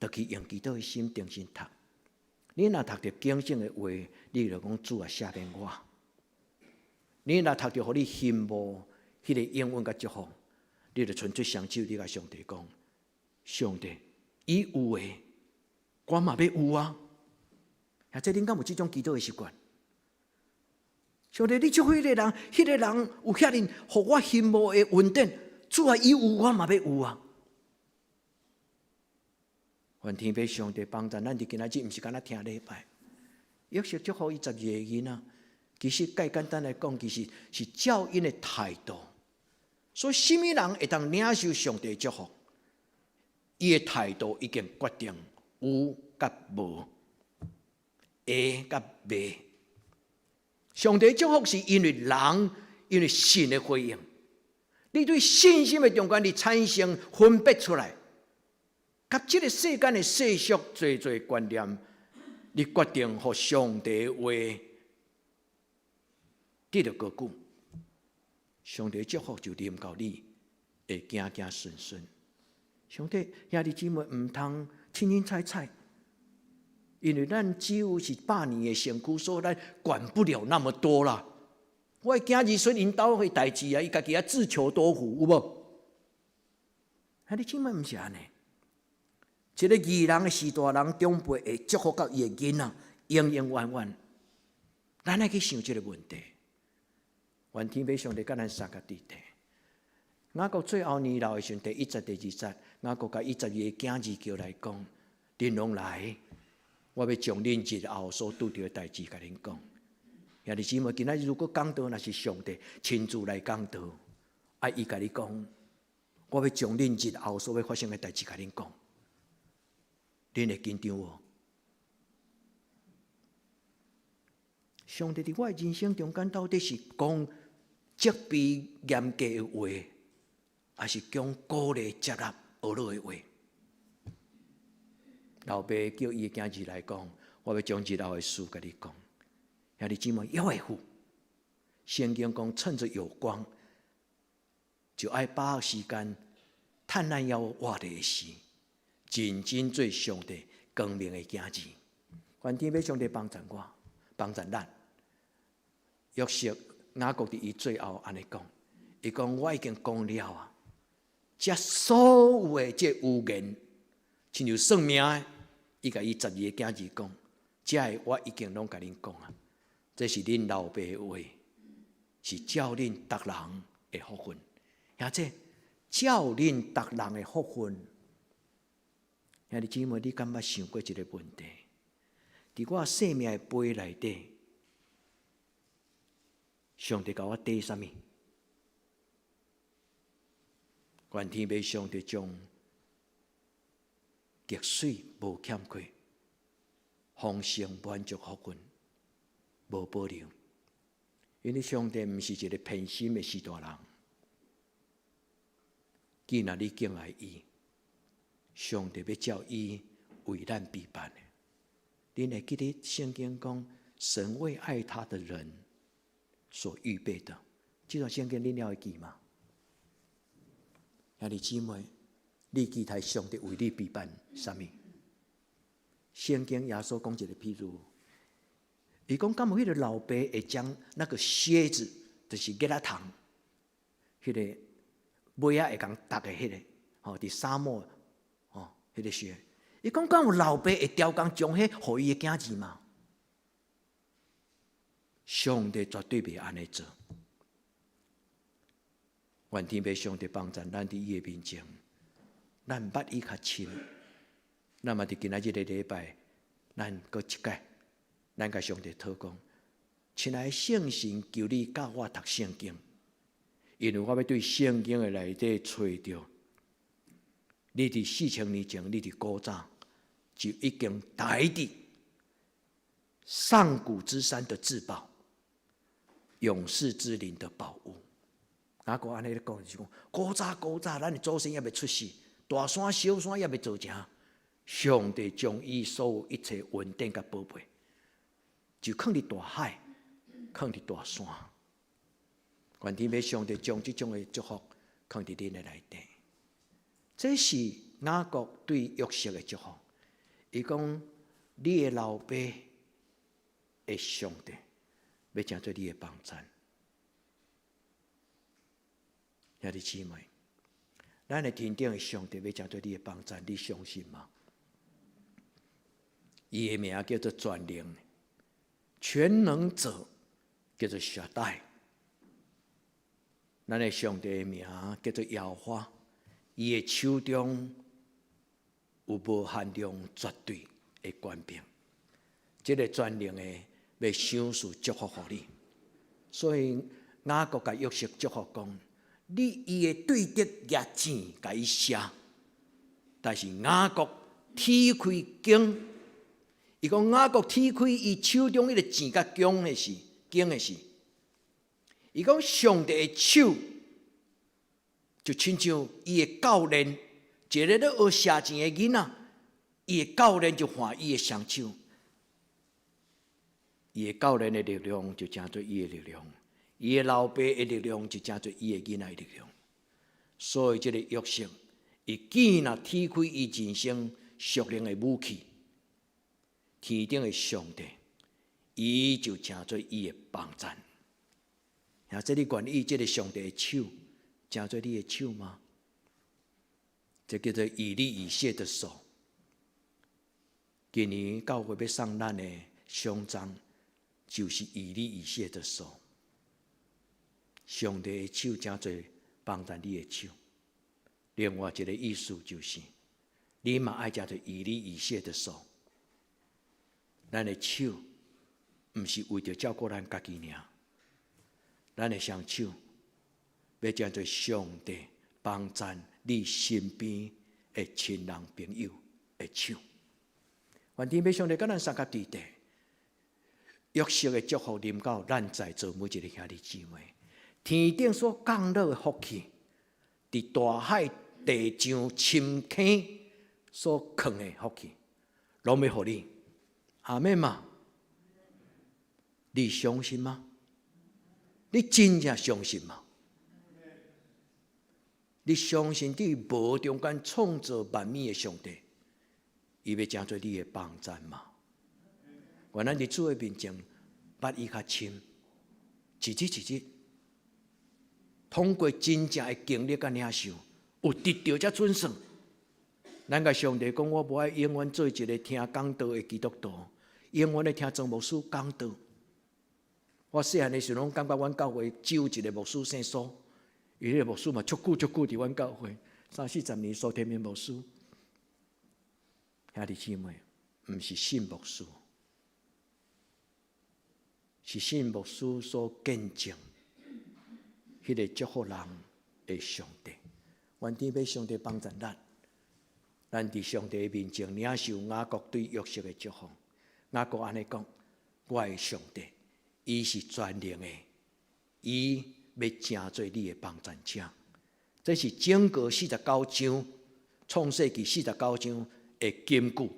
轉去用祈禱的心重新讀。你若讀著警醒的話，你就講主啊，赦免我。你若讀著予你羨慕彼個應允佮祝福，你就伸出雙手，你共上帝講：上帝，伊有的，我嘛欲有啊！啊，這恁敢有這種祈禱的習慣？上帝，你祝福彼個人，彼個人有遐爾予我羨慕的恩典，主啊，伊有我嘛欲有啊！願天父上帝幫助咱，佇今仔日毋是干焦聽禮拜，約瑟祝福伊12個囡仔，其實較簡單來講，其實是照𪜶的態度。所以，啥物人會當領受上帝祝福？伊的態度已經決定有佮無，會佮袂。上帝祝福是因為人，因為信的回應。你對信心的中間，你產生分別出來，佮這個世間的世俗濟濟觀念，你決定予上帝話得著高舉。上帝祝福就臨到你，會行行順順。上帝兄弟姊妹毋通凊凊彩彩，因為咱只有是百年的身軀，所以咱管不了那麼多啦。我的囝兒孫𪜶兜的代誌啊，伊家己啊自求多福，有無？兄弟姊妹毋是按呢。一個義人的序大人長輩會祝福到伊的囡仔，永永遠遠。咱愛去想這個問題。願天父上帝佮咱相佮佇咧。雅各最後年老的時陣，第一節、第二節，雅各共伊12個囝兒叫來講：恁攏來，我欲將恁日後所拄著的代誌共恁講。兄弟姊妹，今仔日如果講道，若是上帝親自來講道，啊，伊共你講，我欲將恁日後所欲發生的代誌共恁講，恁會緊張無？上帝佇我的人生中間，到底是講責備嚴格的話，抑是講鼓勵接納學樂的話？老爸叫伊的囝兒來講，我欲將日後的事共你講。兄弟姊妹，猶會赴。聖經講，趁著有光，就愛把握時間，趁咱猶有活著的時，認真做上帝光明的囝兒。願天父上帝幫助我，幫助咱。約瑟雅各佇伊最後按呢講，伊講我已經講了啊，這所有的這預言，親像算命的，伊共伊12個囝兒講，這个我已經攏共恁講啊，這是恁老爸的話，是照恁逐人的福分，兄弟照恁逐人的福分。兄弟姊妹，你敢捌想過一個問題？佇我生命的杯內底，上帝共我綴啥物？願天父上帝將激水無欠缺，豐盛滿足福分無保留。因為上帝毋是一個偏心的序大人。既然你敬愛伊，上帝欲照伊為咱備辦的。恁會記得聖經講，神為愛他的人所預備的。這段聖經恁猶會記嗎？兄弟姊妹，你期待上帝為你備辦啥物？聖經耶穌講一個譬喻，伊講敢有彼個老爸會將那個靴子，就是靴仔筒，彼個尾仔會共踏的彼個，吼，佇沙漠，吼，彼個靴。伊講敢有老爸會刁工將彼予伊的囝兒嗎？上帝絕對袂按呢做。願天父上帝幫助咱佇伊的面前，咱捌伊較深。咱嘛佇今仔日個禮拜，咱閣一擺，咱共上帝禱講：親愛的聖神，求你教我讀聖經，因為我欲對聖經的內底揣著。你佇4000年前，你佇古早就已經刣佇上古之山的至寶，永世之靈的寶物。雅各按呢咧講，就是講古早古早，咱的祖先猶未出世，大山小山猶未造成，上帝將伊所有一切恩典佮寶貝，就囥佇大海，囥佇大山。願天父上帝將這種的祝福囥佇恁的內底。這是雅各對約瑟的祝福。伊講：你的老爸的上帝，欲成做你的幫贊。兄弟姊妹，咱的天頂的上帝欲成做你的幫贊，你相信嗎？伊的名叫做全能，全能者叫做沙代。咱的上帝的名叫做耶和華，伊的手中有無限量絕對的權柄。這个全能的欲賞賜祝福予你，所以雅各共約瑟祝福講：你伊會對著舉箭共伊射，但是雅各踢開弓，伊講雅各踢開伊手中彼个箭佮弓的時，弓的時，伊講上帝的手就親像伊的教練，一个咧學射箭的囡仔，伊的教練就換伊的雙手，伊的教練的力量就成做伊的力量，伊的老爸的力量就成做伊的囡仔的力量。所以這个約瑟，伊箭若踢開伊人生屬靈的武器，天頂的上帝，伊就成做伊的幫贊。啊，這你願意這个上帝的手成做你的手嗎？這叫做以利以謝的手。今年教會欲送咱的獎章，就是以利以謝的手。上帝的手成做幫贊你的手。另外一个意思就是，你嘛愛成做以利以謝的手。咱的手毋是為著照顧咱家己爾，咱的雙手欲成做上帝幫贊你身邊的親人朋友的手。願天父上帝佮咱相佮佇底，約瑟的祝福臨到咱在座每一个兄弟姊妹，天頂所降落的福氣，佇大海地上深坑所囥的福氣，攏欲予你。阿們嗎？你相信嗎？你真正相信嗎？你相信佇無中間創造萬物的上帝，伊欲成做你的幫贊嗎？願咱佇主的面前，捌伊較深，一日一日，通過真正的經歷佮領受，有得著才準算。咱共上帝講，我無愛永遠做一个聽講道的基督徒，永遠咧聽莊牧師講道。我細漢的時陣，攏感覺阮教會只有一个牧師姓蘇，伊彼个牧師嘛足久足久佇阮教會，三四十年蘇天明牧師。兄弟姊妹，毋是信牧師，是信牧師所見證，彼个祝福人的上帝。願天父上帝幫助咱，咱佇上帝面前領受雅各對約瑟的祝福。雅各按呢講：我的上帝，伊是全能的，伊欲成做你的幫贊者。這是整個四十九章，創世記四十九章的金句，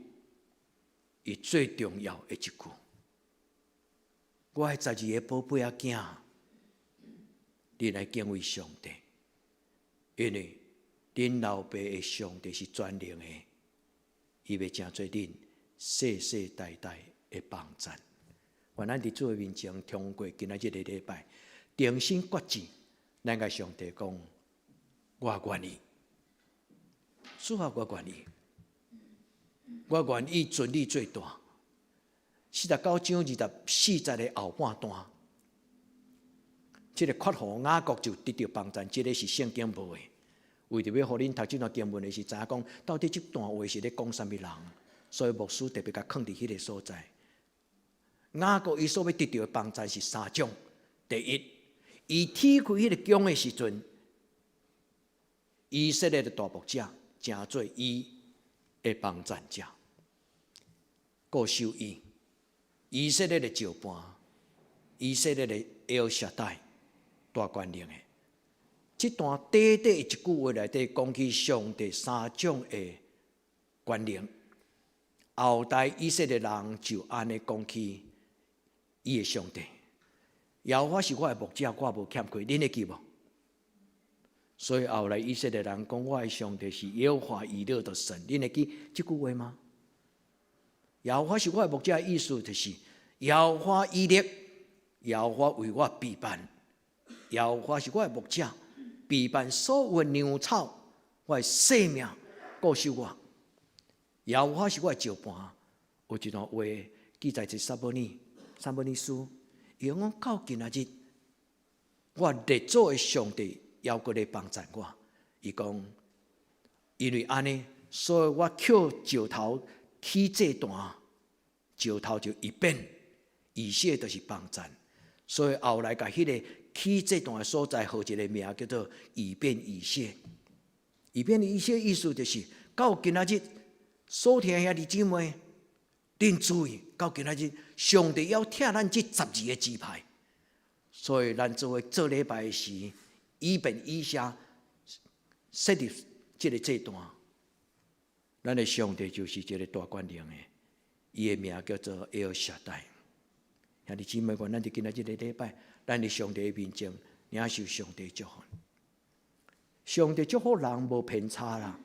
伊最重要的一句。我的十二个寶貝仔囝，你來敬畏上帝，因為恁老爸的上帝是全能的，伊欲成做恁世世代代的幫贊。願咱佇主的面前，通過今仔這个禮拜，定心決志，咱共上帝講：我願意，主啊，我願意，我願意尊你做大。四十九章二十四節的後半段，這个決予雅各就得著幫贊，這个是聖經無的。為著欲予恁讀這段經文的時，知影講到底這段話是咧講啥物人，所以牧師特別共囥佇彼个所在。雅各伊所欲得著的幫贊是三種：第一，伊踢開彼个弓的時陣，以色列的大牧者成做伊的幫贊者，顧守伊；以色列的石磐，以色列的埃爾沙代大權能的。這段短短一句話內底講起上帝三種的權能，後代以色列人就按呢講起伊的上帝。耶和華是我的牧者，我無欠缺。恁會記無？所以後來以色列人講，我的上帝是耶和華以勒的神。恁會記這句話嗎？耶和華是我的牧者，意思就是耶和華以勒，耶和華為我備辦。耶和華是我的牧者，備辦所有的糧草，我的性命顧守我。耶和華是我的石磐，有一段話記載佇撒母耳，撒母耳書，伊講到今仔日，我列祖的上帝猶閣咧幫贊我。伊講，因為按呢，所以我抾石頭起祭壇，石頭就以便以謝就是幫贊。所以後來共彼个起祭壇的所在，號一个名叫做以便以謝。以便以謝意思就是到今仔日，所聽兄弟姊妹，恁注意，到今仔日，上帝猶疼咱這12个支派，所以咱做伙做禮拜時，以便以謝設立這个祭壇。咱的上帝就是一个大權能的，伊的名叫做埃爾沙代。兄弟姊妹，願咱佇今仔這个禮拜，咱佇上帝面前領受上帝祝福。上帝祝福人無偏差啦。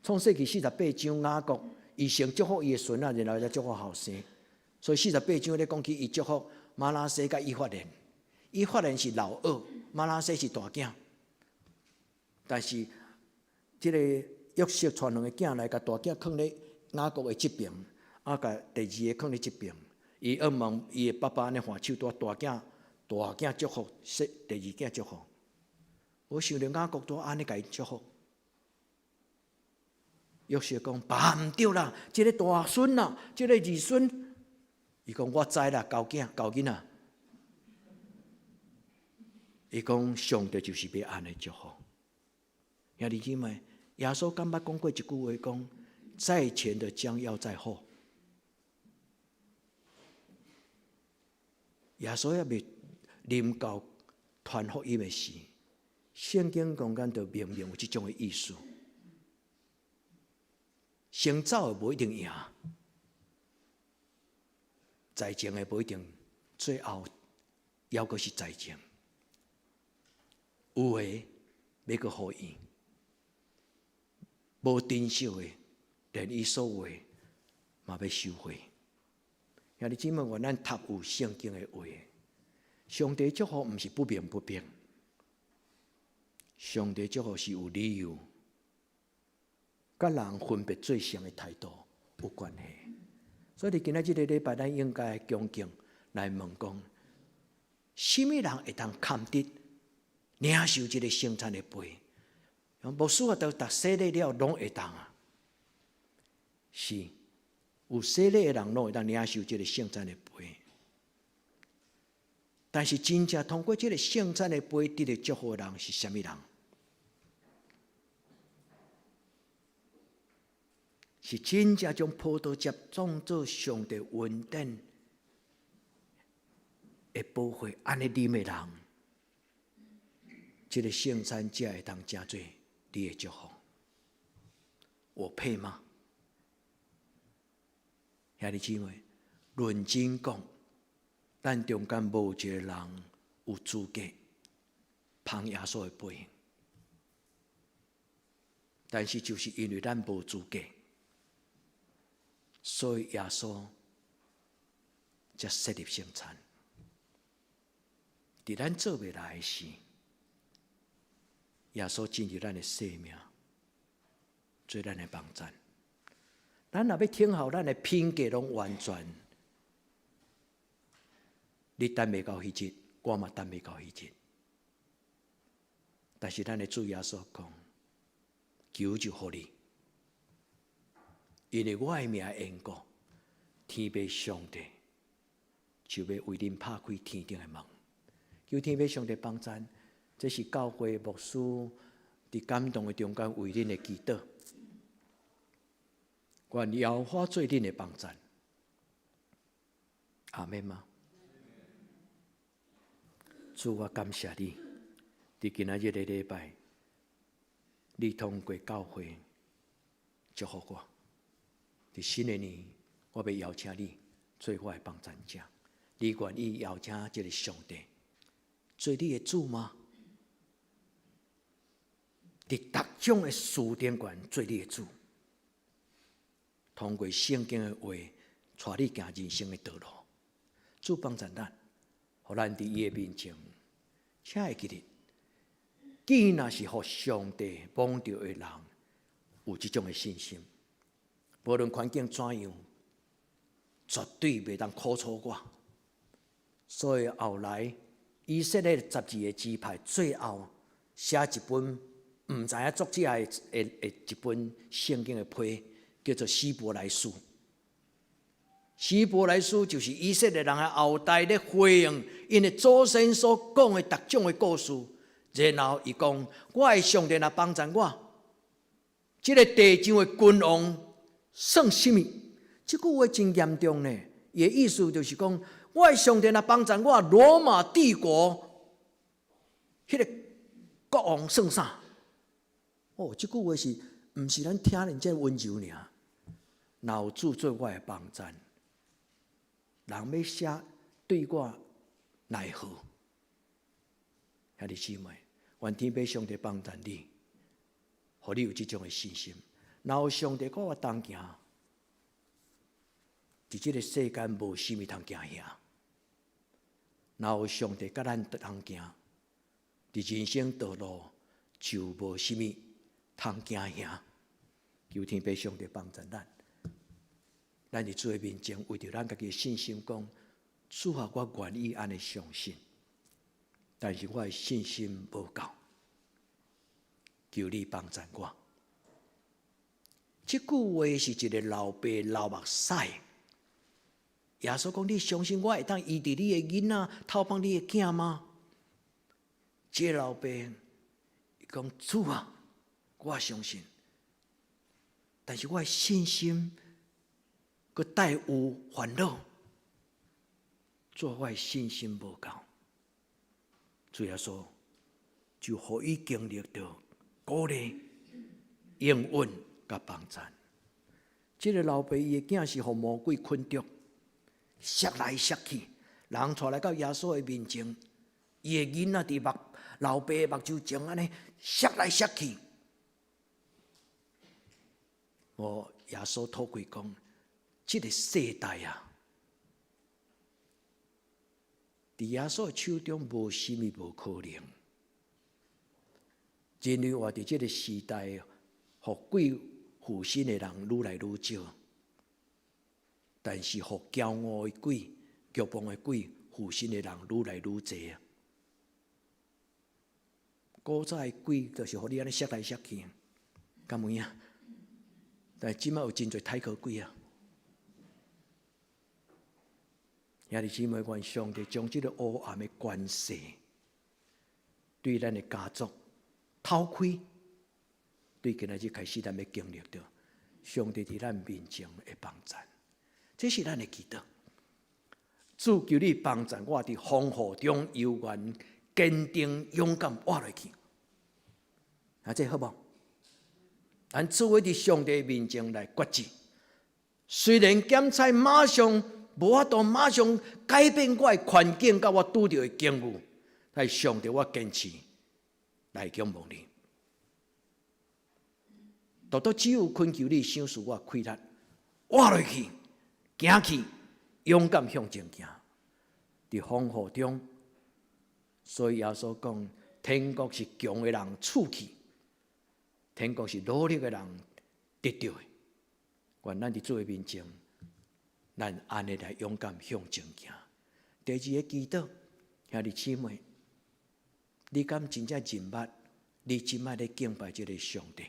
創世記48章雅各，伊先祝福伊的孫仔，然後才祝福後生。所以四十八章咧講起，伊祝福瑪拿西佮以法蓮。以法蓮是老二，瑪拿西是大囝。但是這个約瑟帶兩个囝來，共大囝囥咧雅各的這爿，啊，共第二个囥咧這爿。伊向望伊的爸爸按呢揮手，帶大囝，大囝祝福，細第二囝祝福。無想著雅各都按呢共伊祝福。約瑟講：爸毋對啦，這个大孫啦，這个二孫。伊講我知啦，猴囝，猴囡仔。伊講上帝就是欲按呢祝福。兄弟姊妹，耶穌敢捌講過一句話，講在前的將要在後。耶穌猶未臨到傳福音的時，聖經講緊就明明有這種的意思。先走的無一定贏，在前的無一定最後猶閣是在前。有的欲閣予伊，無珍惜的，連伊所有的嘛欲收回。兄弟姊妹，願咱讀有聖經的話，上帝祝福毋是不明不白，上帝祝福是有理由，佮人分別做聖的態度有關係。所以，佇今仔這个禮拜，咱應該恭敬來問講：啥物人會當堪得領受這个聖餐的杯？牧師啊，都讀洗禮了，攏會當啊。是，有洗禮的人攏會當領受這个聖餐的杯。但是，真正通過這个聖餐的杯得著祝福的人是啥物人？是真正將葡萄汁當做上帝恩典的寶血，按呢啉的人，這个聖餐才會當成做你的祝福。我配嗎？兄弟姊妹，論真講，咱中間無一个人有資格捧耶穌的杯，但是就是因為咱無資格，所以耶穌才設立聖餐。佇咱做袂來時，耶穌進入咱的生命，做咱的幫贊。咱若欲聽候咱的品格攏完全，你等袂到彼日，我嘛等袂到彼日。但是咱的主耶穌講，求就予你。因為我的名緣故，天父上帝就欲為恁拍開天頂的門。求天父上帝幫贊，這是教會牧師佇感動的中間為恁的祈禱。願耶和華做恁的幫贊。阿們嗎？主，我感謝你，佇今仔日的禮拜，你通過教會祝福我。佇新的年，我欲邀請你做我的幫贊者。你願意邀請這个上帝做你的主嗎？佇逐種的事頂懸做你的主，通過聖經的話，帶你行人生的道路。主幫助咱，予咱佇伊的面前，請會記得，既若是予上帝摸著的人，有這種的信心，無論環境怎樣，絕對袂當苦楚我。所以後來以色列十二个支派最後寫一本毋知影作者的一本聖經的批，叫做希伯來書。希伯來書就是以色列人的後代咧回應𪜶的祖先所講的逐種的故事，然後伊講：我的上帝若幫助我，這个地上的君王算啥物？這句話真嚴重呢。伊的意思就是講，我的上帝若幫助我，羅馬帝國彼个國王算啥？哦，這句話是毋是咱聽人遮溫柔爾？若有主做我的幫贊，人欲寫對我奈何？兄弟姊妹，願天父上帝幫助你，予你有這種的信心。若有上帝佮我同行，佇這个世間無啥物通驚嚇。若有上帝佮咱同行，佇人生道路就無啥物通驚嚇。求天父上帝幫助咱，咱佇主的面前，為著咱家己的信心講：主啊，我願意按呢相信，但是我的信心無夠，求你幫助我。這句話是一个老爸流目屎。耶穌講：你相信我會當醫治你的囡仔，透放你的囝嗎？這个老爸伊講：主啊，我相信，但是我的信心閣帶有煩惱，主啊，我的信心無夠。主耶穌就予伊經歷著鼓勵、應允佮幫贊。這个老爸伊的囝是予魔鬼捆著，摔來摔去，人帶來到耶穌的面前，伊的囡仔佇目老爸的目睭前按呢摔來摔去。哦，耶穌吐氣講：這个世代啊，佇耶穌的手中無啥物無可能。人類活佇這个時代，予鬼附身的人愈來愈少，但是予驕傲的鬼、愚妄的鬼附身的人愈來愈濟啊！古早的鬼就是予你按呢摔來摔去，敢有影？但是這擺有真濟太可鬼啊！兄弟姊妹，願上帝將這个黑暗的權勢對咱的家族偷開，對今仔日開始，咱欲經歷著上帝佇咱面前的幫贊，這是咱的祈禱。主求你幫助我佇風雨中猶原堅定勇敢活落去。啊，這好無？咱做伙佇上帝面前來決志，雖然檢查馬上無法度馬上改變我的環境，佮我拄著的境遇，但是上帝我堅持來仰望你。獨獨只有懇求你賞賜我氣力，活落去，行去，勇敢向前行。佇風雨中，所以耶穌講：天國是強的人賜去，天國是努力的人得著的。願咱佇主的面前，咱按呢來勇敢向前行。第二个祈禱，兄弟姊妹，你敢真正認捌？你這擺咧敬拜這个上帝？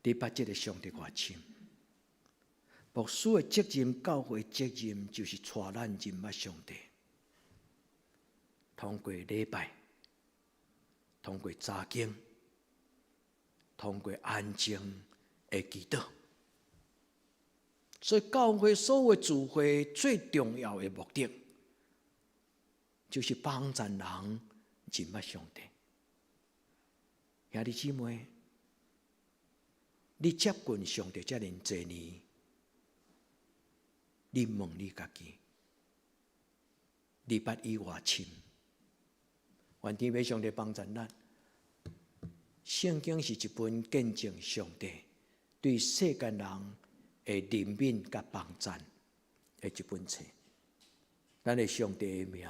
你捌這个上帝偌深？牧師的責任、教會責任，就是帶咱認捌上帝。通過禮拜，通過查經，通過安靜的祈禱。所以教會所有聚會最重要的目的，就是幫助人認捌上帝。兄弟姊妹，你接近上帝遮爾濟年，你問你家己，你捌伊偌深？願天父上帝幫助咱。聖經是一本見證上帝對世間人的憐憫佮幫贊的一本冊。咱的上帝的名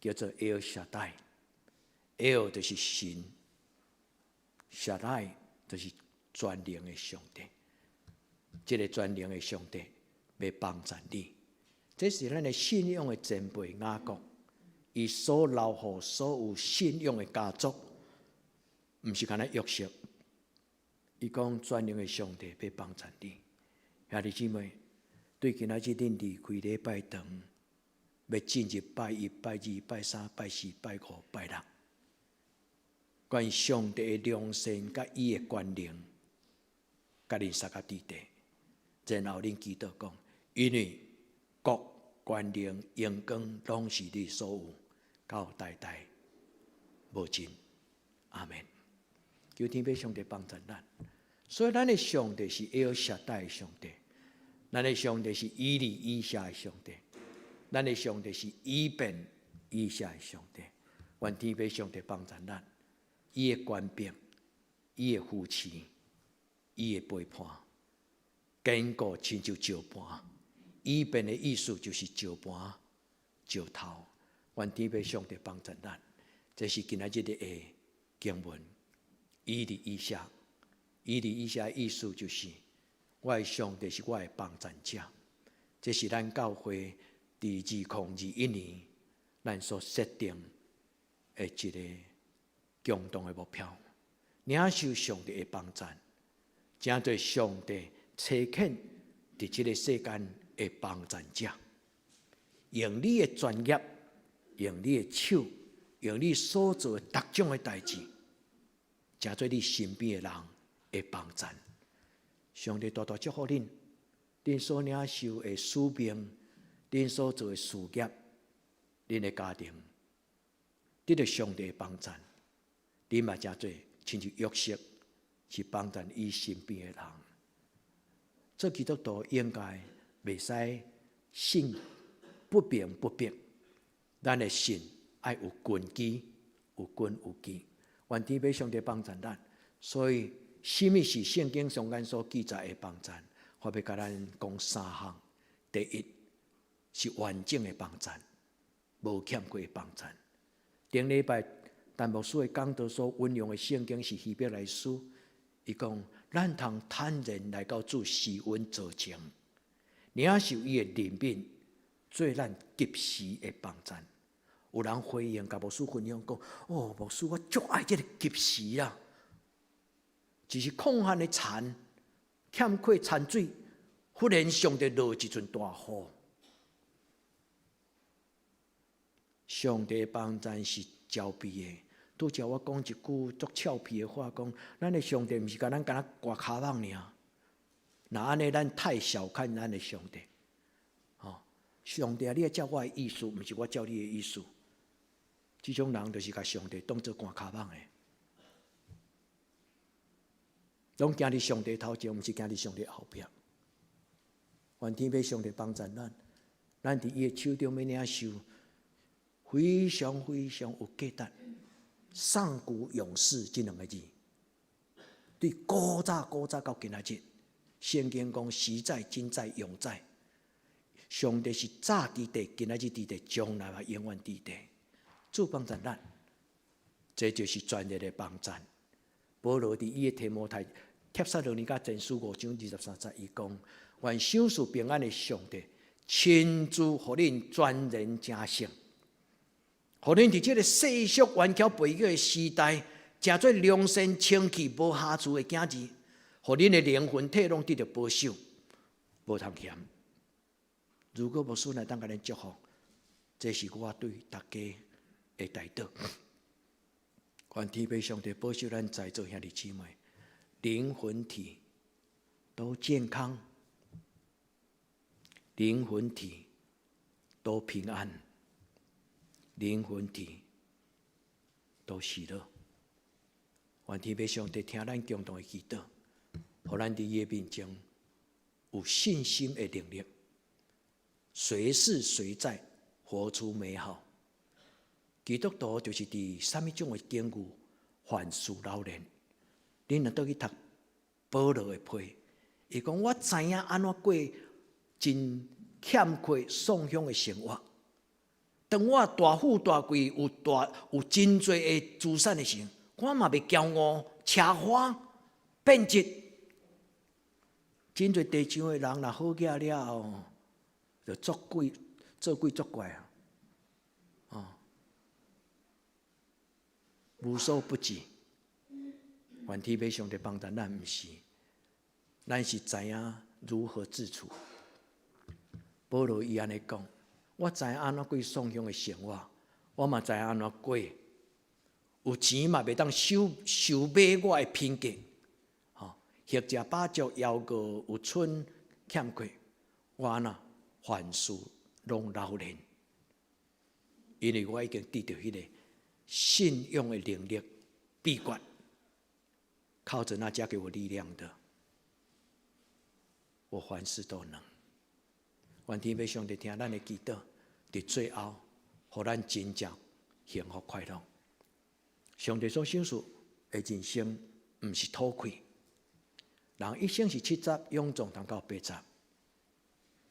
叫做埃爾沙代，El 就是神，Shaddai 就是全能的上帝。這个全能的上帝欲幫贊你，這是咱的信仰的前輩雅各，伊所留予所有信仰的家族，毋是干焦約瑟。伊講全能的上帝欲幫贊你，兄弟姊妹，對今仔日恁離開禮拜堂，欲進入拜一、拜二、拜三、拜四、拜五、拜六，願上帝的良善佮伊的權能，佮恁相佮佇底。然後恁祈禱講，因為國、權能、榮光攏是你所有，到代代無盡。阿門。求天父上帝幫助咱。所以咱的上帝是埃爾沙代的上帝，咱的上帝是以利以謝的上帝，咱的上帝是以便以謝的上帝。願天父上帝幫助咱，伊的權柄，伊的扶持，伊的陪伴，堅固親像石盤。以便的意思就是石盤、石頭。願天父上帝幫助咱。這是今仔日的經文。以利以謝，以利以謝的意思就是，我的上帝是我的幫贊者。這是咱教會佇2021年咱所設定的一个共同的目標。領受上帝的幫贊，成做上帝差遣佇這个世間的幫贊者，用你的專業，用你的手，用你所做的逐種的代誌，成做你身邊的人的幫贊。上帝大大祝福恁，恁所領受的使命，恁所做的事業，恁的家庭，得著上帝的幫贊，恁嘛成做親像約瑟，是幫贊伊身邊的人。做基督徒應該袂使信不明不白，咱的信愛有根基，有根有基。願天父上帝幫贊咱。所以，啥物是聖經上間所記載的幫贊？我欲共咱講三項。第一是完整的幫贊，無欠缺的幫贊。頂禮拜陳牧師的講道所引用的聖經是希伯來書，伊講咱通坦然來到主施恩座前，領受伊的憐憫，做咱及時的幫贊。有人回應，共牧師分享講：哦，牧師，我足愛這个及時啊！只是曠旱的田，欠缺田水，忽然上帝落一陣大雨。上帝幫贊是招備的。拄才我講一句足俏皮的話，講咱的上帝毋是共咱干焦割跤蠓爾。若按呢，咱太小看咱的上帝。吼，上帝啊，你愛照我的意思，毋是我照你的意思。這種人就是共上帝當做割跤蠓的，攏行佇上帝頭前，毋是行佇上帝後壁。願天父上帝幫助咱，咱佇伊的手中欲領受非常非常有價值。上古勇士這兩个字，對古早古早到今仔日，聖經講時在、今在、永在。上帝是早佇地，今仔日佇地，將來嘛永遠佇地。主幫助咱，這就是專業的幫贊。保羅佇伊的提摩太帖撒羅尼迦前書5章23節，伊講：願賞賜平安的上帝親自予恁全然成聖，予恁佇這个世俗頑巧背逆的時代，成做良善清氣無瑕疵的囝兒，予恁的靈魂體攏得著保守，無通嫌。如果牧師來當共恁祝福，這是我對大家的代禱。願天父上帝保守咱在座兄弟姊妹，靈魂體都健康，靈魂體都平安，靈魂體都喜樂。願天父上帝聽咱共同的祈禱，予咱佇伊的面前有信心的能力，隨時隨在活出美好。基督徒就是佇啥物種的境遇，凡事老練。恁若倒去讀保羅的批，伊講我知影按怎過真欠缺送享的生活。當我大富大貴，有大有真濟的資產的時候，我嘛袂驕傲、奢華、變質。真濟地上的人若好額了後，就作鬼、做鬼作怪啊！哦，無所不至。願天父上帝幫助咱，毋是，咱是知影如何自處。保羅伊按呢講，我知影按怎過送享的生活，我嘛知影按怎過。有錢嘛袂當收收買我的品格，吼，或者飽足枵餓有春欠缺，我按怎凡事攏老練，因為我已經得著彼個信仰的能力秘訣，靠著那加給我力量的，我凡事都能。願天父上帝聽咱的祈禱，佇最後，予咱真正幸福快樂。上帝所賞賜的人生，毋是討氣。人一生是70，勇壯通到80。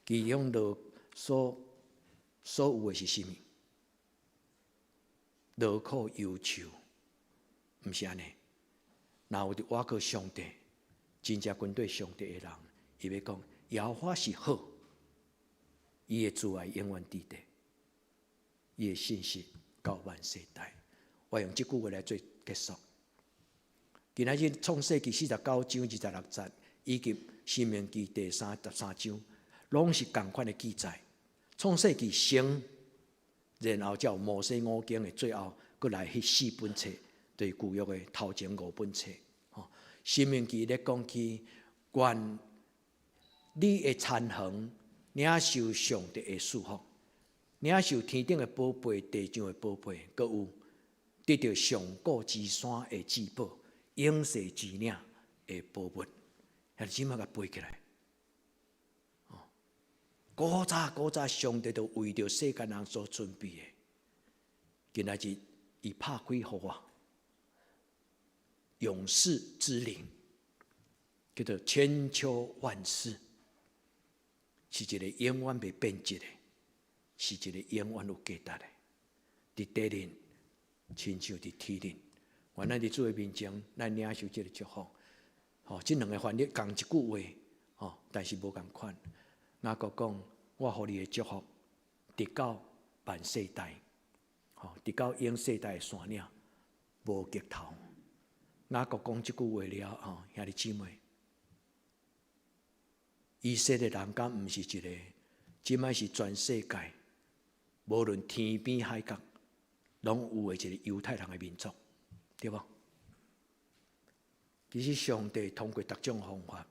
其中樂所所有的是啥物？勞苦憂愁，毋是按呢。若有佇倚靠上帝，真正跟隨上帝的人，伊欲講耶和華是好，伊的慈愛永遠佇咧，伊的信實到萬世代。我用這句話來做結束。今仔日創世記49章26節，以及申命記第33章，攏是仝款的記載。創世記先，然後才有摩西五經的最後，閣來彼四本冊，就是舊約的頭前五本冊。吼，申命記咧講起，願你的田園領受上帝的祝福，領受天頂的寶貝、地上的寶貝，閣有得著上古之山的至寶、永世之嶺的寶物，遐這馬共背起來。古早古早，上帝都為著世間人所準備的。今仔日伊拍開予我，永世之嶺，叫做千秋萬世，是一个永遠袂變質的，是一个永遠有價值的。佇地輪，親像佇天輪，願咱佇主的面前，咱領受這个祝福。吼，這兩个翻譯仝一句話，吼，但是無仝款。雅各講，我予你的祝福，直到萬世代，吼，直到永世代的山嶺，無盡頭。雅各講這句話了後，兄弟姊妹，以色列人敢毋是一个，這擺是全世界，無論天邊海角，攏有的一個猶太人的民族，對無？其實上帝通過逐種方法，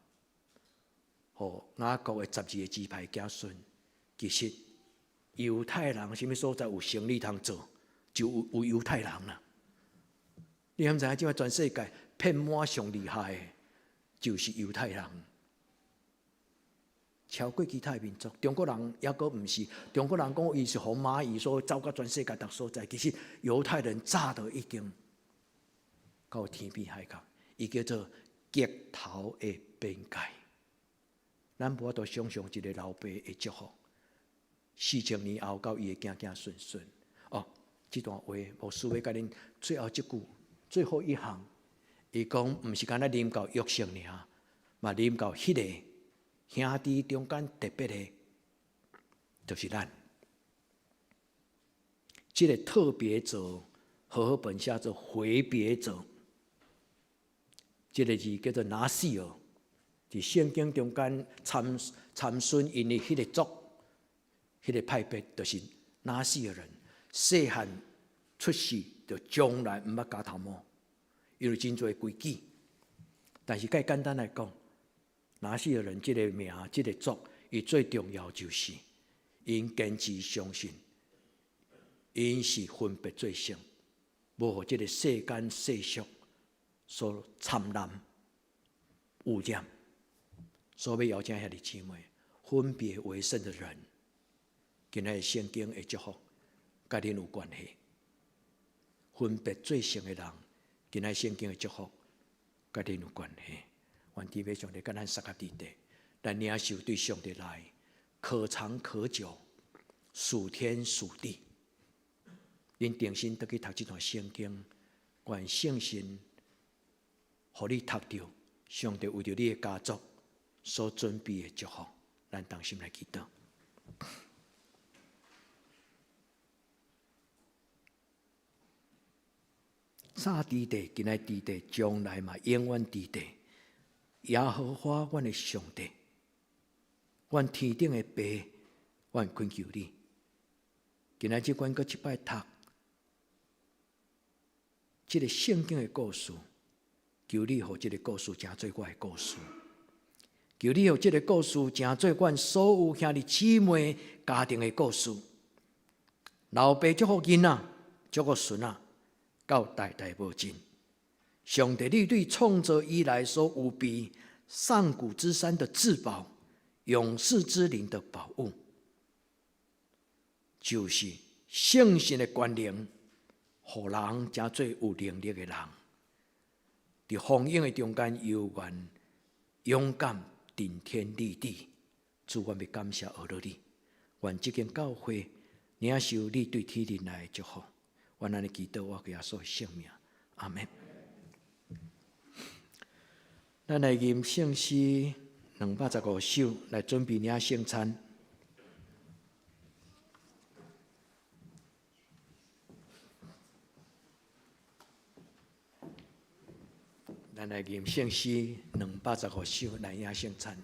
予雅各的12個支派子孫，其實猶太人啥物所在有生意通做，就有猶太人啦。你敢知影？這擺全世界騙滿上厲害的，就是猶太人。超過其他的民族，中國人猶閣毋是。中國人講伊是紅螞蟻，所以走到全世界逐所在。其實猶太人早就已經到天邊海角，伊叫做極頭的邊界。咱無法度想象一個老爸的祝福，4000年後到伊的子子孫孫。哦，這段話牧師欲共恁最後這句，最後一行，伊講毋是干焦臨到約瑟爾，嘛臨到彼个兄弟中間特別的，就是咱。這个特別者，和合本寫做回別者，這个字叫做拿細耳。佇聖經中間參參孫𪜶的彼个族，彼个派別，就是拿細耳人。細漢出世就從來毋捌鉸頭毛，因為真濟規矩。但是較簡單來講，拿細耳人這个名，這个族，伊最重要就是𪜶堅持相信，𪜶是分別做聖，無予這个世間世俗所摻染污染。所以邀請兄弟姊妹，分別為聖的人，今仔日聖經的祝福，佮恁有關係。分別做聖的人，今仔日聖經的祝福，佮恁有關係。願天父上帝佮咱相佮佇底，咱領受對上帝來可長可久，屬天屬地。恁重新轉去讀這段聖經，願聖神予你讀著上帝為著你的家族所準備的祝福，咱同心來祈禱。早佇地，今仔佇地，將來嘛永遠佇地。耶和華，阮的上帝，阮天頂的父，阮懇求你。今仔日阮閣一擺讀這个聖經的故事，求你予這个故事成做我的故事，求你予這个故事成做阮所有兄弟姊妹家庭的故事。老爸祝福囡仔，祝福孫仔，到代代無盡。上帝，你對創造以來所有備上古之山的至寶，永世之靈的寶物，就是聖神的權能，予人成做有能力的人，佇風湧的中間猶原勇敢頂天立地。主，阮欲感謝阿羅你，願這間教會領受你對天靈來的祝福。阮按呢祈禱，我耶穌的聖名，阿們。咱來吟聖詩215首來準備領聖餐。咱來吟聖詩215首來領聖餐。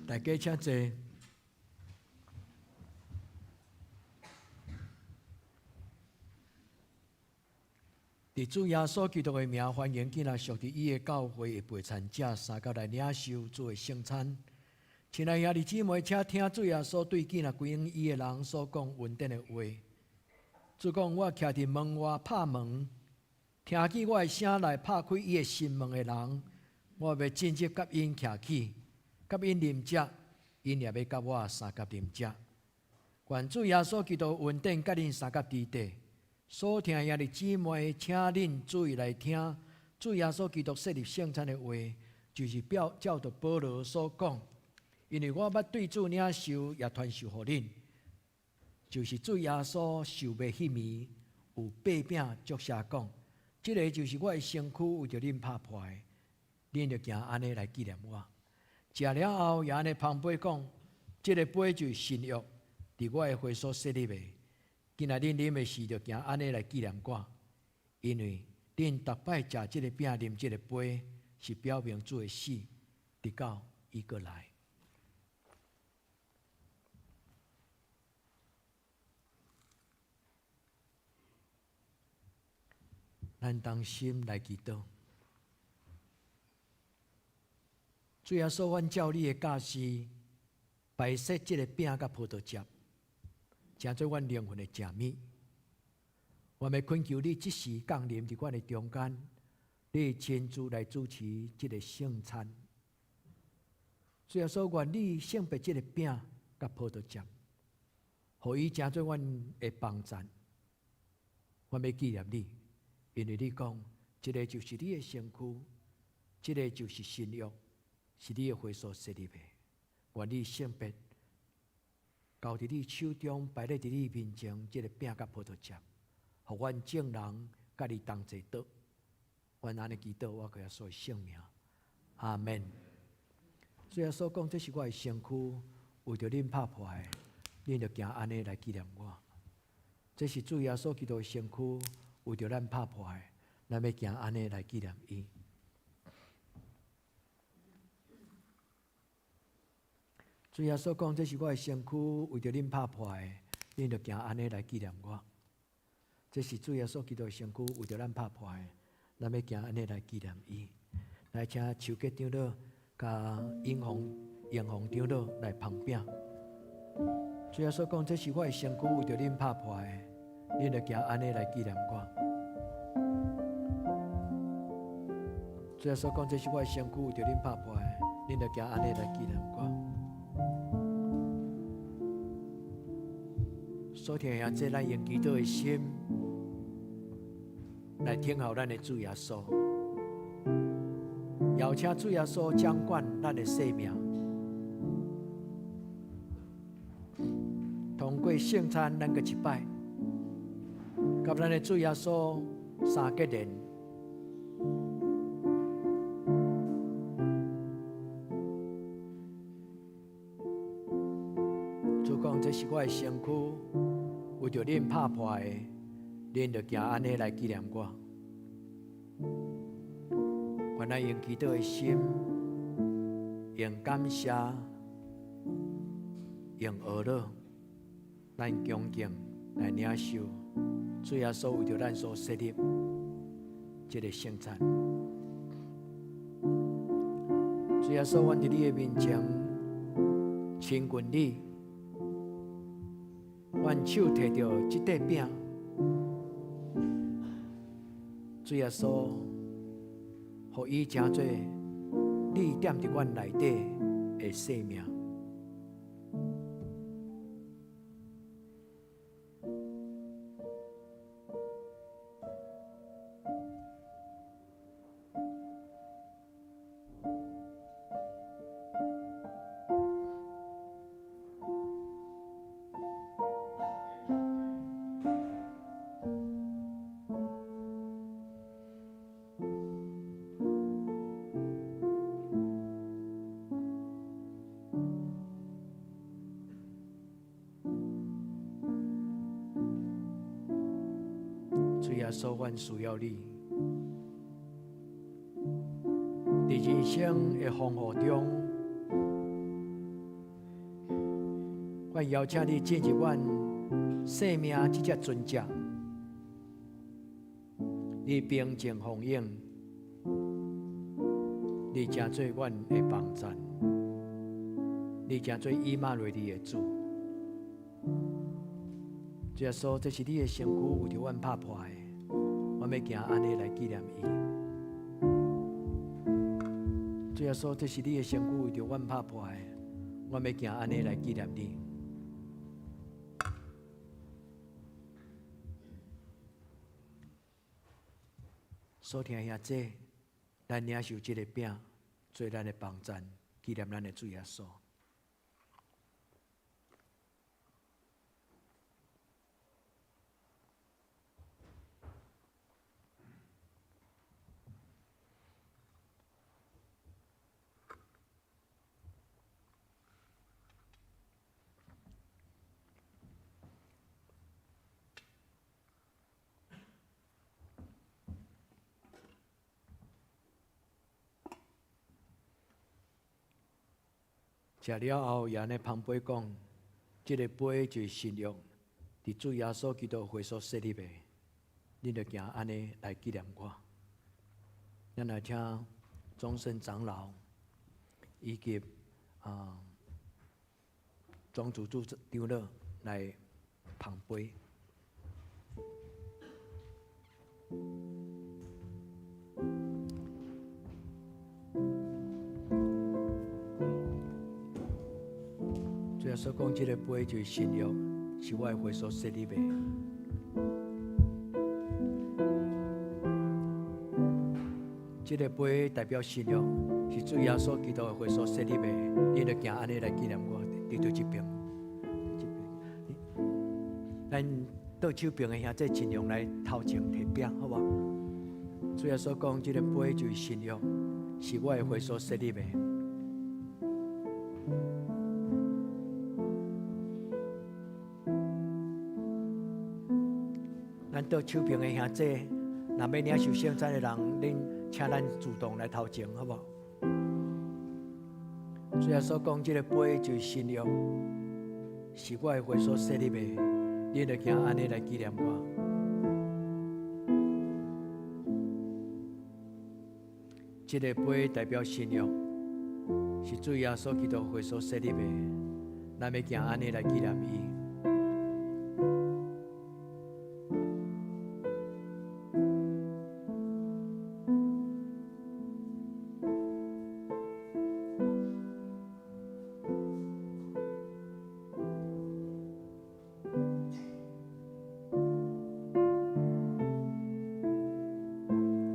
大家請坐。佇主耶穌基督的名，歡迎囝仔屬佇伊的教會的陪餐者，相佮來領受主的聖餐。親愛兄弟姊妹，請聽主耶穌對囝仔歸向伊的人所講恩典的話。主講：我徛佇門外拍門，聽見我的聲來拍開伊的心門的人，我欲進入佮𪜶徛起，佮𪜶啉食，𪜶也欲佮我相佮啉食。願主耶穌基督恩典佮恁相佮佇底。所聽兄弟姊妹，請恁注意來聽，主耶穌基督設立聖餐的話，就是表照著保羅所講。因為我捌對主領受，也傳授予恁，就是主耶穌受賣彼暝，有擘餅祝謝講：這个就是我的身軀，為著恁拍破的，恁著行按呢來紀念我。食了後，也按呢捧杯講：這个杯就是新約，佇我的血所設立的。今仔恁啉的時，就行按呢來紀念我，因為恁逐擺食這个餅、啉這个杯，是表明主的死，直到伊閣來。咱同心來祈禱。主耶穌，阮照你的教示，擺設這个餅佮葡萄汁，成做阮靈魂的食物。我欲懇求你，這時降臨佇阮的中間，你親自來主持這个聖餐。主耶穌，願你聖別這个餅佮葡萄汁，予伊成做阮的幫贊。阮欲紀念你，因為你講，這个就是你的身軀，這个就是新約，是你的血所設立的。願你聖別交佇你手中，擺咧佇你面前，這个餅佮葡萄汁，予阮眾人佮你同齊得。阮按呢祈禱，我靠耶穌的聖名，阿門。主耶穌講，這是我的身軀，為著恁拍破的，恁著行按呢來紀念我。這是主耶穌基督的身軀，為著咱拍破的，咱欲行按呢來紀念伊。主耶穌講，這是我的身軀，為著恁拍破的，恁著行按呢來紀念我。這是主耶穌基督的身軀，為著咱拍破的，咱欲行按呢來紀念伊。來，請手結長老佮英紅、英紅長老來捧餅。主耶穌講，這是我的身軀，為著恁拍破的，恁著行按呢來紀念我。主耶穌講，這是我的身軀，為著恁拍破的，恁著行按呢來紀念我。所聽兄弟，咱用祈禱的心來聽候咱的主耶穌，邀請主耶穌掌管咱的生命。通過聖餐，咱閣一擺，佮咱的主耶穌三結連。主講，這是我的身軀，為著恁拍破的，恁著行按呢來紀念我。願咱用祈禱的心，用感謝，用哀樂，咱恭敬來領受主耶穌為著咱所設立這个聖餐。主耶穌，阮佇你的面前親近你，阮手提著這塊餅，主耶穌，予伊成做你踮佇阮內底的生命。主耶穌，阮需要你。佇人生的風雨中，阮邀請你進入阮生命這隻船隻，你平靜風湧，你成做阮的幫贊，你成做以馬內利的主。主耶穌，這是你的身軀，為著阮拍破的，我欲行按呢來紀念伊。主耶穌，這是你的身軀，為著阮拍破的，我欲行按呢來紀念你。所聽兄弟，咱領受這个餅，做咱的幫贊，紀念咱的主耶穌。食了後，也按呢捧杯講，這个杯就是新約，佇主耶穌基督血所設立的，恁著行按呢來紀念我。咱來請宗聖長老以及莊主主長老來捧杯。主耶穌講，這个杯就是新約，是我的血所設立的。這个杯代表新約，是主耶穌基督的血所設立的。恁著行按呢來紀念我。佇對這邊，這邊，咱倒手邊的兄弟盡量來頭前提餅，好無？主耶穌講，這个杯就是新約，是我的血所設立的。咱倒手邊的兄弟，若欲領受聖餐的人，恁請咱主動來頭前，好無？主耶穌講，這个杯就是新約，是我的血所設立的，恁著行按呢來紀念我。這个杯代表新約，是主耶穌基督血所設立的，咱欲行按呢來紀念伊。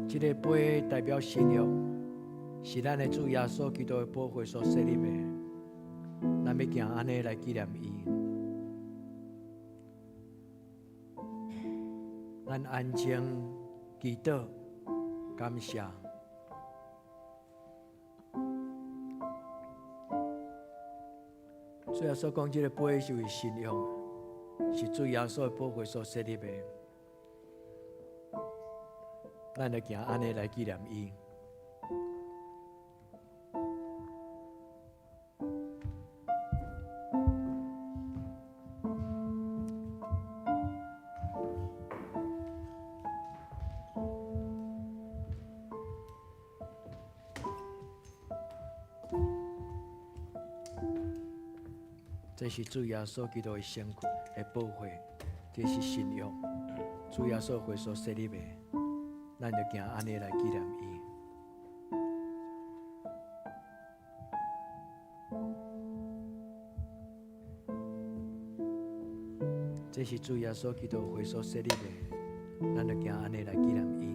這个杯代表新約，是咱的主耶穌基督的寶血所設立的，咱欲行按呢來紀念伊。咱安靜祈禱，感謝。主耶穌講，這个杯就是新約，是主耶穌的寶血所設立的。咱就行按呢來紀念伊。這是主耶穌基督的身軀的寶血，這是新約，主耶穌血所設立的。咱就行按呢來紀念伊。這是主耶穌基督血所設立的，咱就行按呢來紀念伊。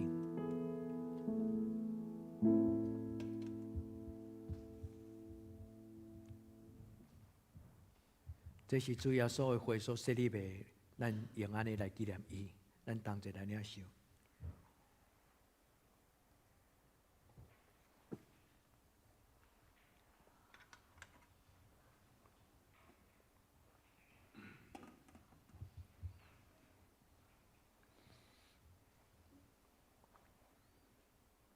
這是主耶穌的血所設立的，咱用按呢來紀念伊。咱同齊來領受。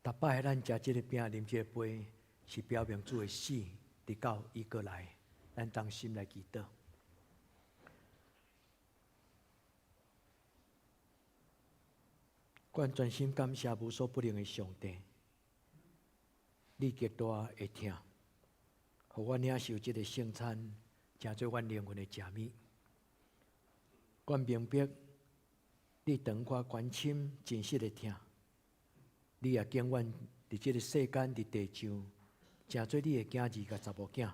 逐擺咱食這个餅、啉這个杯，是表明主的死，直到伊閣來，咱同心來祈禱。阮全心感謝無所不能的上帝，你極大的疼，予阮領受這个聖餐，成做阮靈魂的食物。阮明白，你長闊關心真實的疼，你也揀阮佇這个世間，佇地上，成做你的囝兒佮查某囝，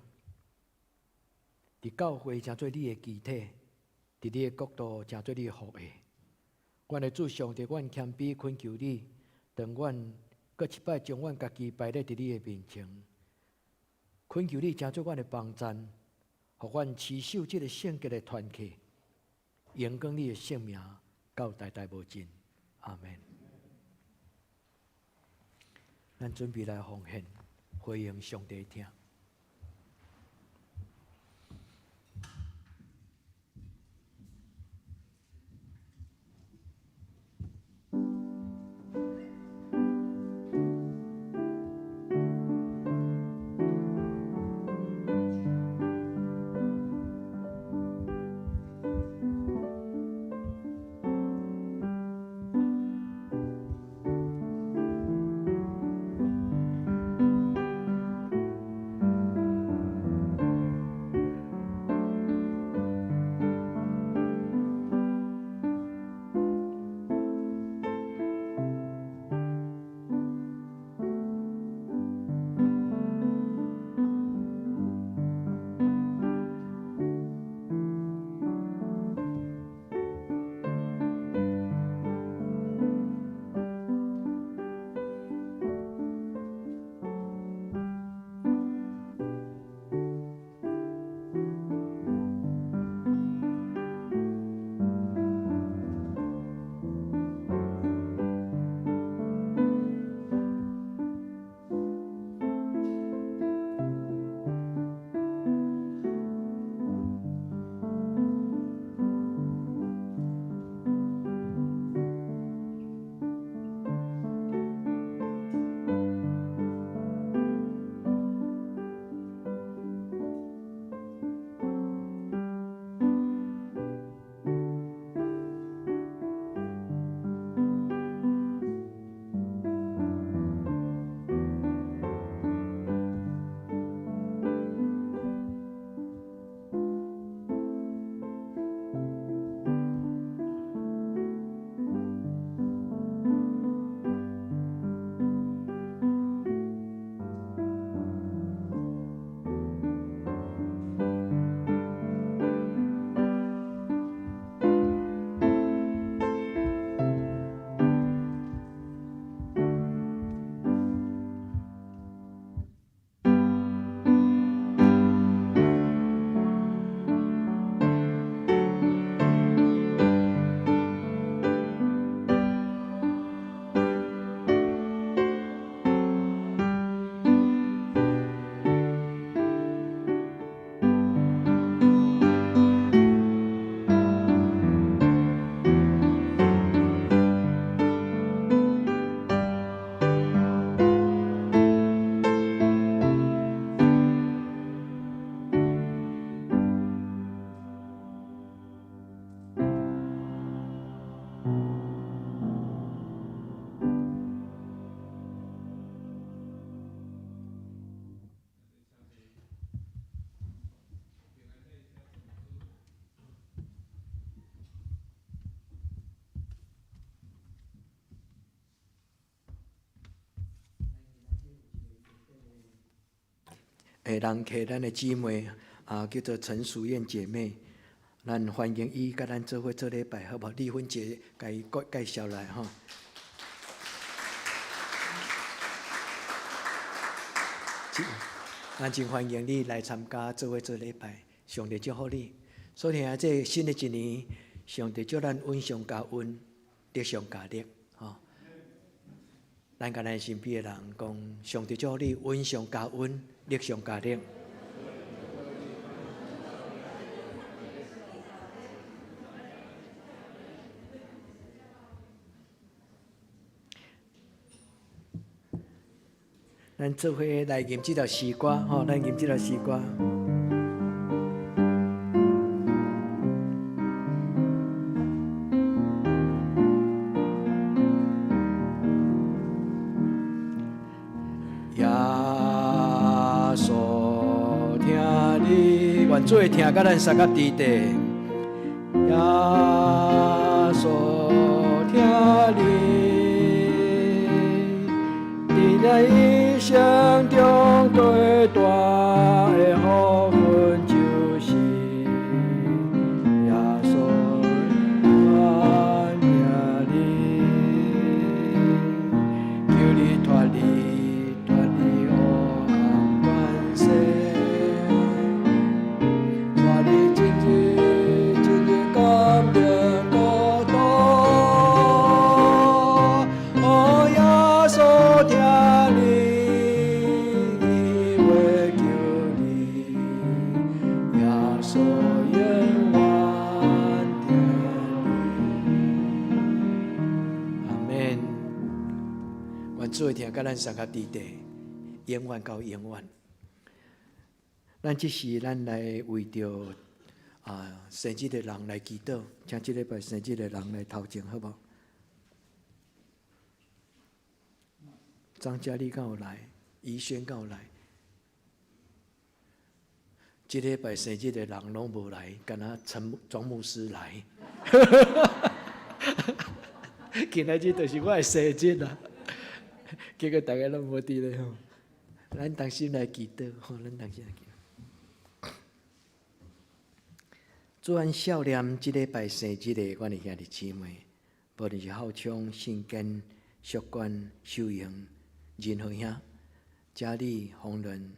佇教會成做你的肢體，佇你的國度成做你的後裔。阮的主上帝，阮謙卑懇求你，當阮閣一擺將阮家己擺咧佇你的面前，懇求你成做阮的幫贊，予阮持守這个聖潔的團契，榮光你的聖名，到代代無盡。阿們。咱準備來奉獻，回應上帝疼。的人客，咱的姊妹啊，叫做陳淑燕姐妹，咱歡迎伊佮咱做伙做禮拜，好無？麗芬姐，共伊介紹來吼。咱真歡迎你來參加做伙做禮拜，上帝祝福你。所以啊，這新的一年，上帝祝咱恩上加恩，力上加力，吼。咱共咱身邊的人講，上帝祝福你，恩上加恩，力上加力。咱做伙來吟這條詩歌，吼，咱吟這條詩歌。耶穌疼你，願主的疼佮咱相佮佇地。耶穌疼你，佇這一生中最大的福分就是耶穌永遠疼你，求你脫離脫離黑暗權勢，帶你進入進入光明國度。哦，耶穌疼你，伊會救你，耶穌永遠疼你。阿門。願主的疼佮咱相佮佇地，永遠到永遠。咱這時，咱來為著啊生日的人來祈禱，請這禮拜生日的人來頭前，好無？張嘉麗敢有來？怡萱敢有來？這禮拜生日的人攏無來，干焦陳莊牧師來。今仔日就是我的生日啊！結果大家攏無佇咧吼，咱同心來祈禱吼，咱同心來祈禱。主阮少年這禮拜生日的阮的兄弟姊妹，無論是孝聰、信堅、淑娟、秀英、仁和兄、嘉麗、洪倫、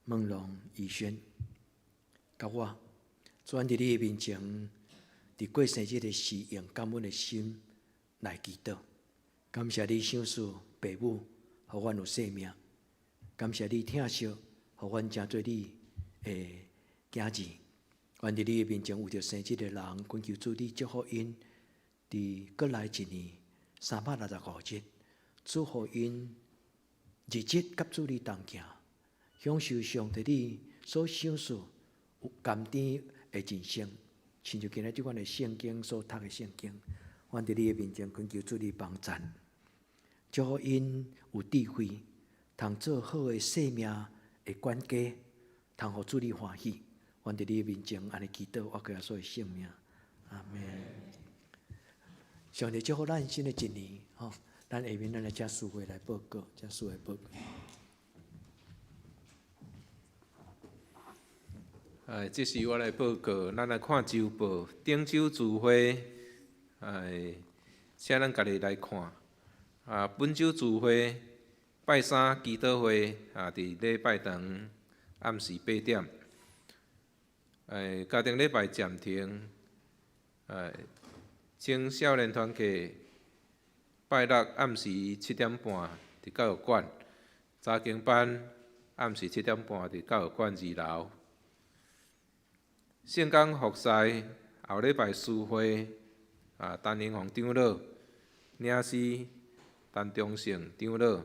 孟榮、怡萱，佮我，主阮佇你的面前，佇過生日的時，用感恩的心來祈禱，感謝你賞賜父母，予阮有生命；感謝你疼惜，予阮成做你的囝兒。願佇你的面前有著生日的人，懇求主你祝福𪜶，佇閣來一年365日，祝福𪜶日日佮主你同行，享受上帝你所賞賜有甘甜的人生，親像今仔這款的聖經所讀的聖經，阮佇你的面前懇求主你幫贊，祝福𪜶有智慧，通做好的生命的管家，通予主你歡喜。阮佇你的面前按呢祈禱，我耶穌的聖名，阿門。上帝祝福咱新的一年，吼！咱下面咱來請司會來報告，請司會報告。哎，這是我來報告，咱來看週報，頂週聚會，哎，請咱家己來看。啊，本週聚會拜三祈禱會啊，佇禮拜堂暗時8點。哎，家庭禮拜暫停。哎，青少年團契拜六暗時7點半佇教育館，查經班暗時7點半佇教育館二樓。聖工服侍後禮拜司會啊，陳英宏長老、領詩陳忠勝長老、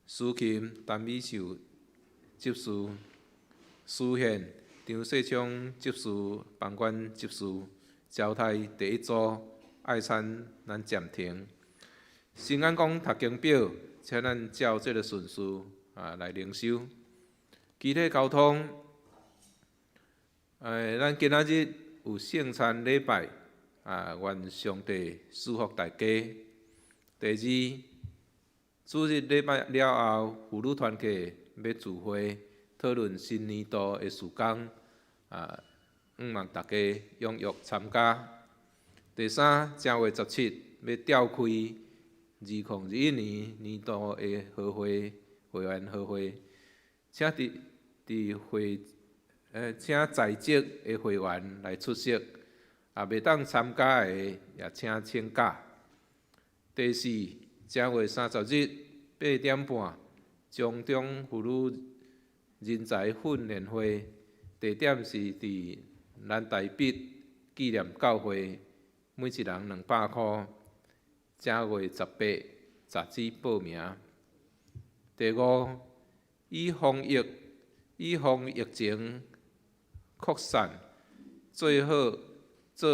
司琴陳美秀執事、司獻張世聰執事、房管執事、招待第一組愛餐咱暫停。新安宮讀經表，請咱照這个順序啊來靈修。其他交通，哎，咱今仔日有聖餐禮拜啊，願上帝賜福大家。第二，主日禮拜了後，婦女團契欲聚會，討論新年度的事工，向望大家踴躍參加。第三，正月十七欲召開2021年年度的和會會員和會，請佇佇會，請在職的會員來出席，啊，袂當參加的也請請假。第四，正月30日8點半，中中婦女人才訓練會，地點是佇南台北紀念教會，每一人200箍。正月18截止報名。第五，以防疫情擴散，做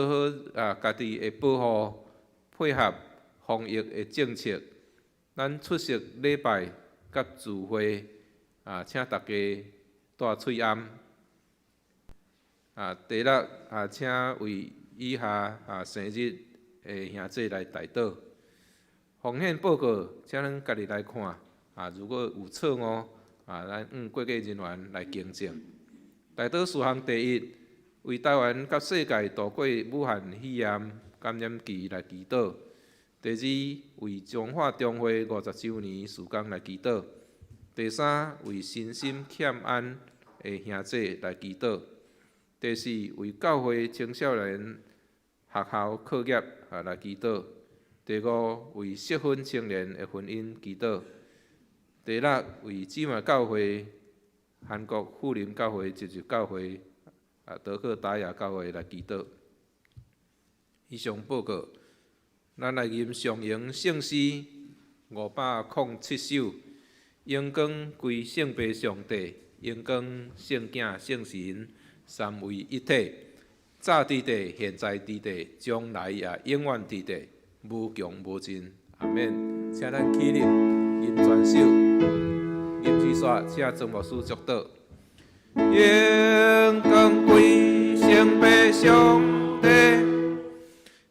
好家己的保護，配合防疫的政策。咱出席禮拜佮聚會，請大家戴喙罨。第六，請為以下生日的兄弟來代禱。奉獻報告，請咱家己來看。如果有錯誤，咱向會計人員來更正。代禱事項第一，為台灣佮世界度過武漢肺炎感染期來祈禱。第二，為彰化中會50週年事工來祈禱。第三，為身心欠安的兄弟來祈禱。第四，為教會青少年學校課業來祈禱。第五，為適婚青年的婚姻祈禱。第六，為姊妹教會、韓國富林教會、集集教會、德克達雅教會來祈禱。以上報告，咱來吟上榮聖詩507首，榮光歸聖父上帝，榮光聖囝聖神，三位一體，早佇地，現在佇地，將來也永遠佇地，無窮無盡。阿免。請咱起立，吟全首，吟之煞，請曾牧師祝禱。榮光歸聖父上帝，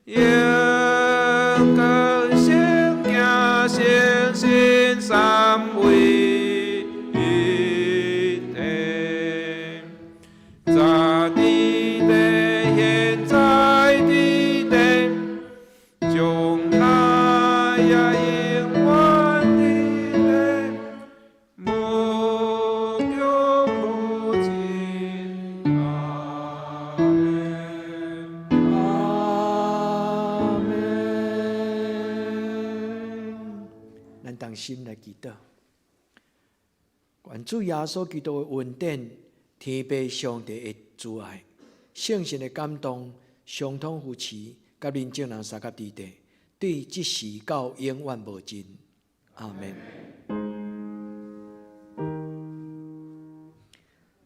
榮光聖囝聖神，三位一體，早佇地，現在佇地，將來也永遠佇地，無窮無盡。阿們。阿們。咱同心來祈禱，願主耶穌基督的恩典、天父上帝的慈愛、聖神的感動、相通扶持，佮恁眾人相佮佇地，對這時到永遠無盡。阿們。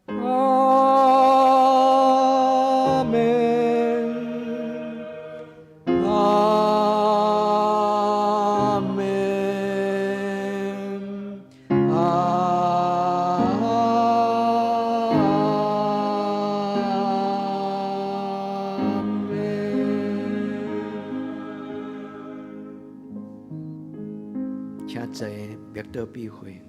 阿們。阿們。阿們。請坐，默禱閉會。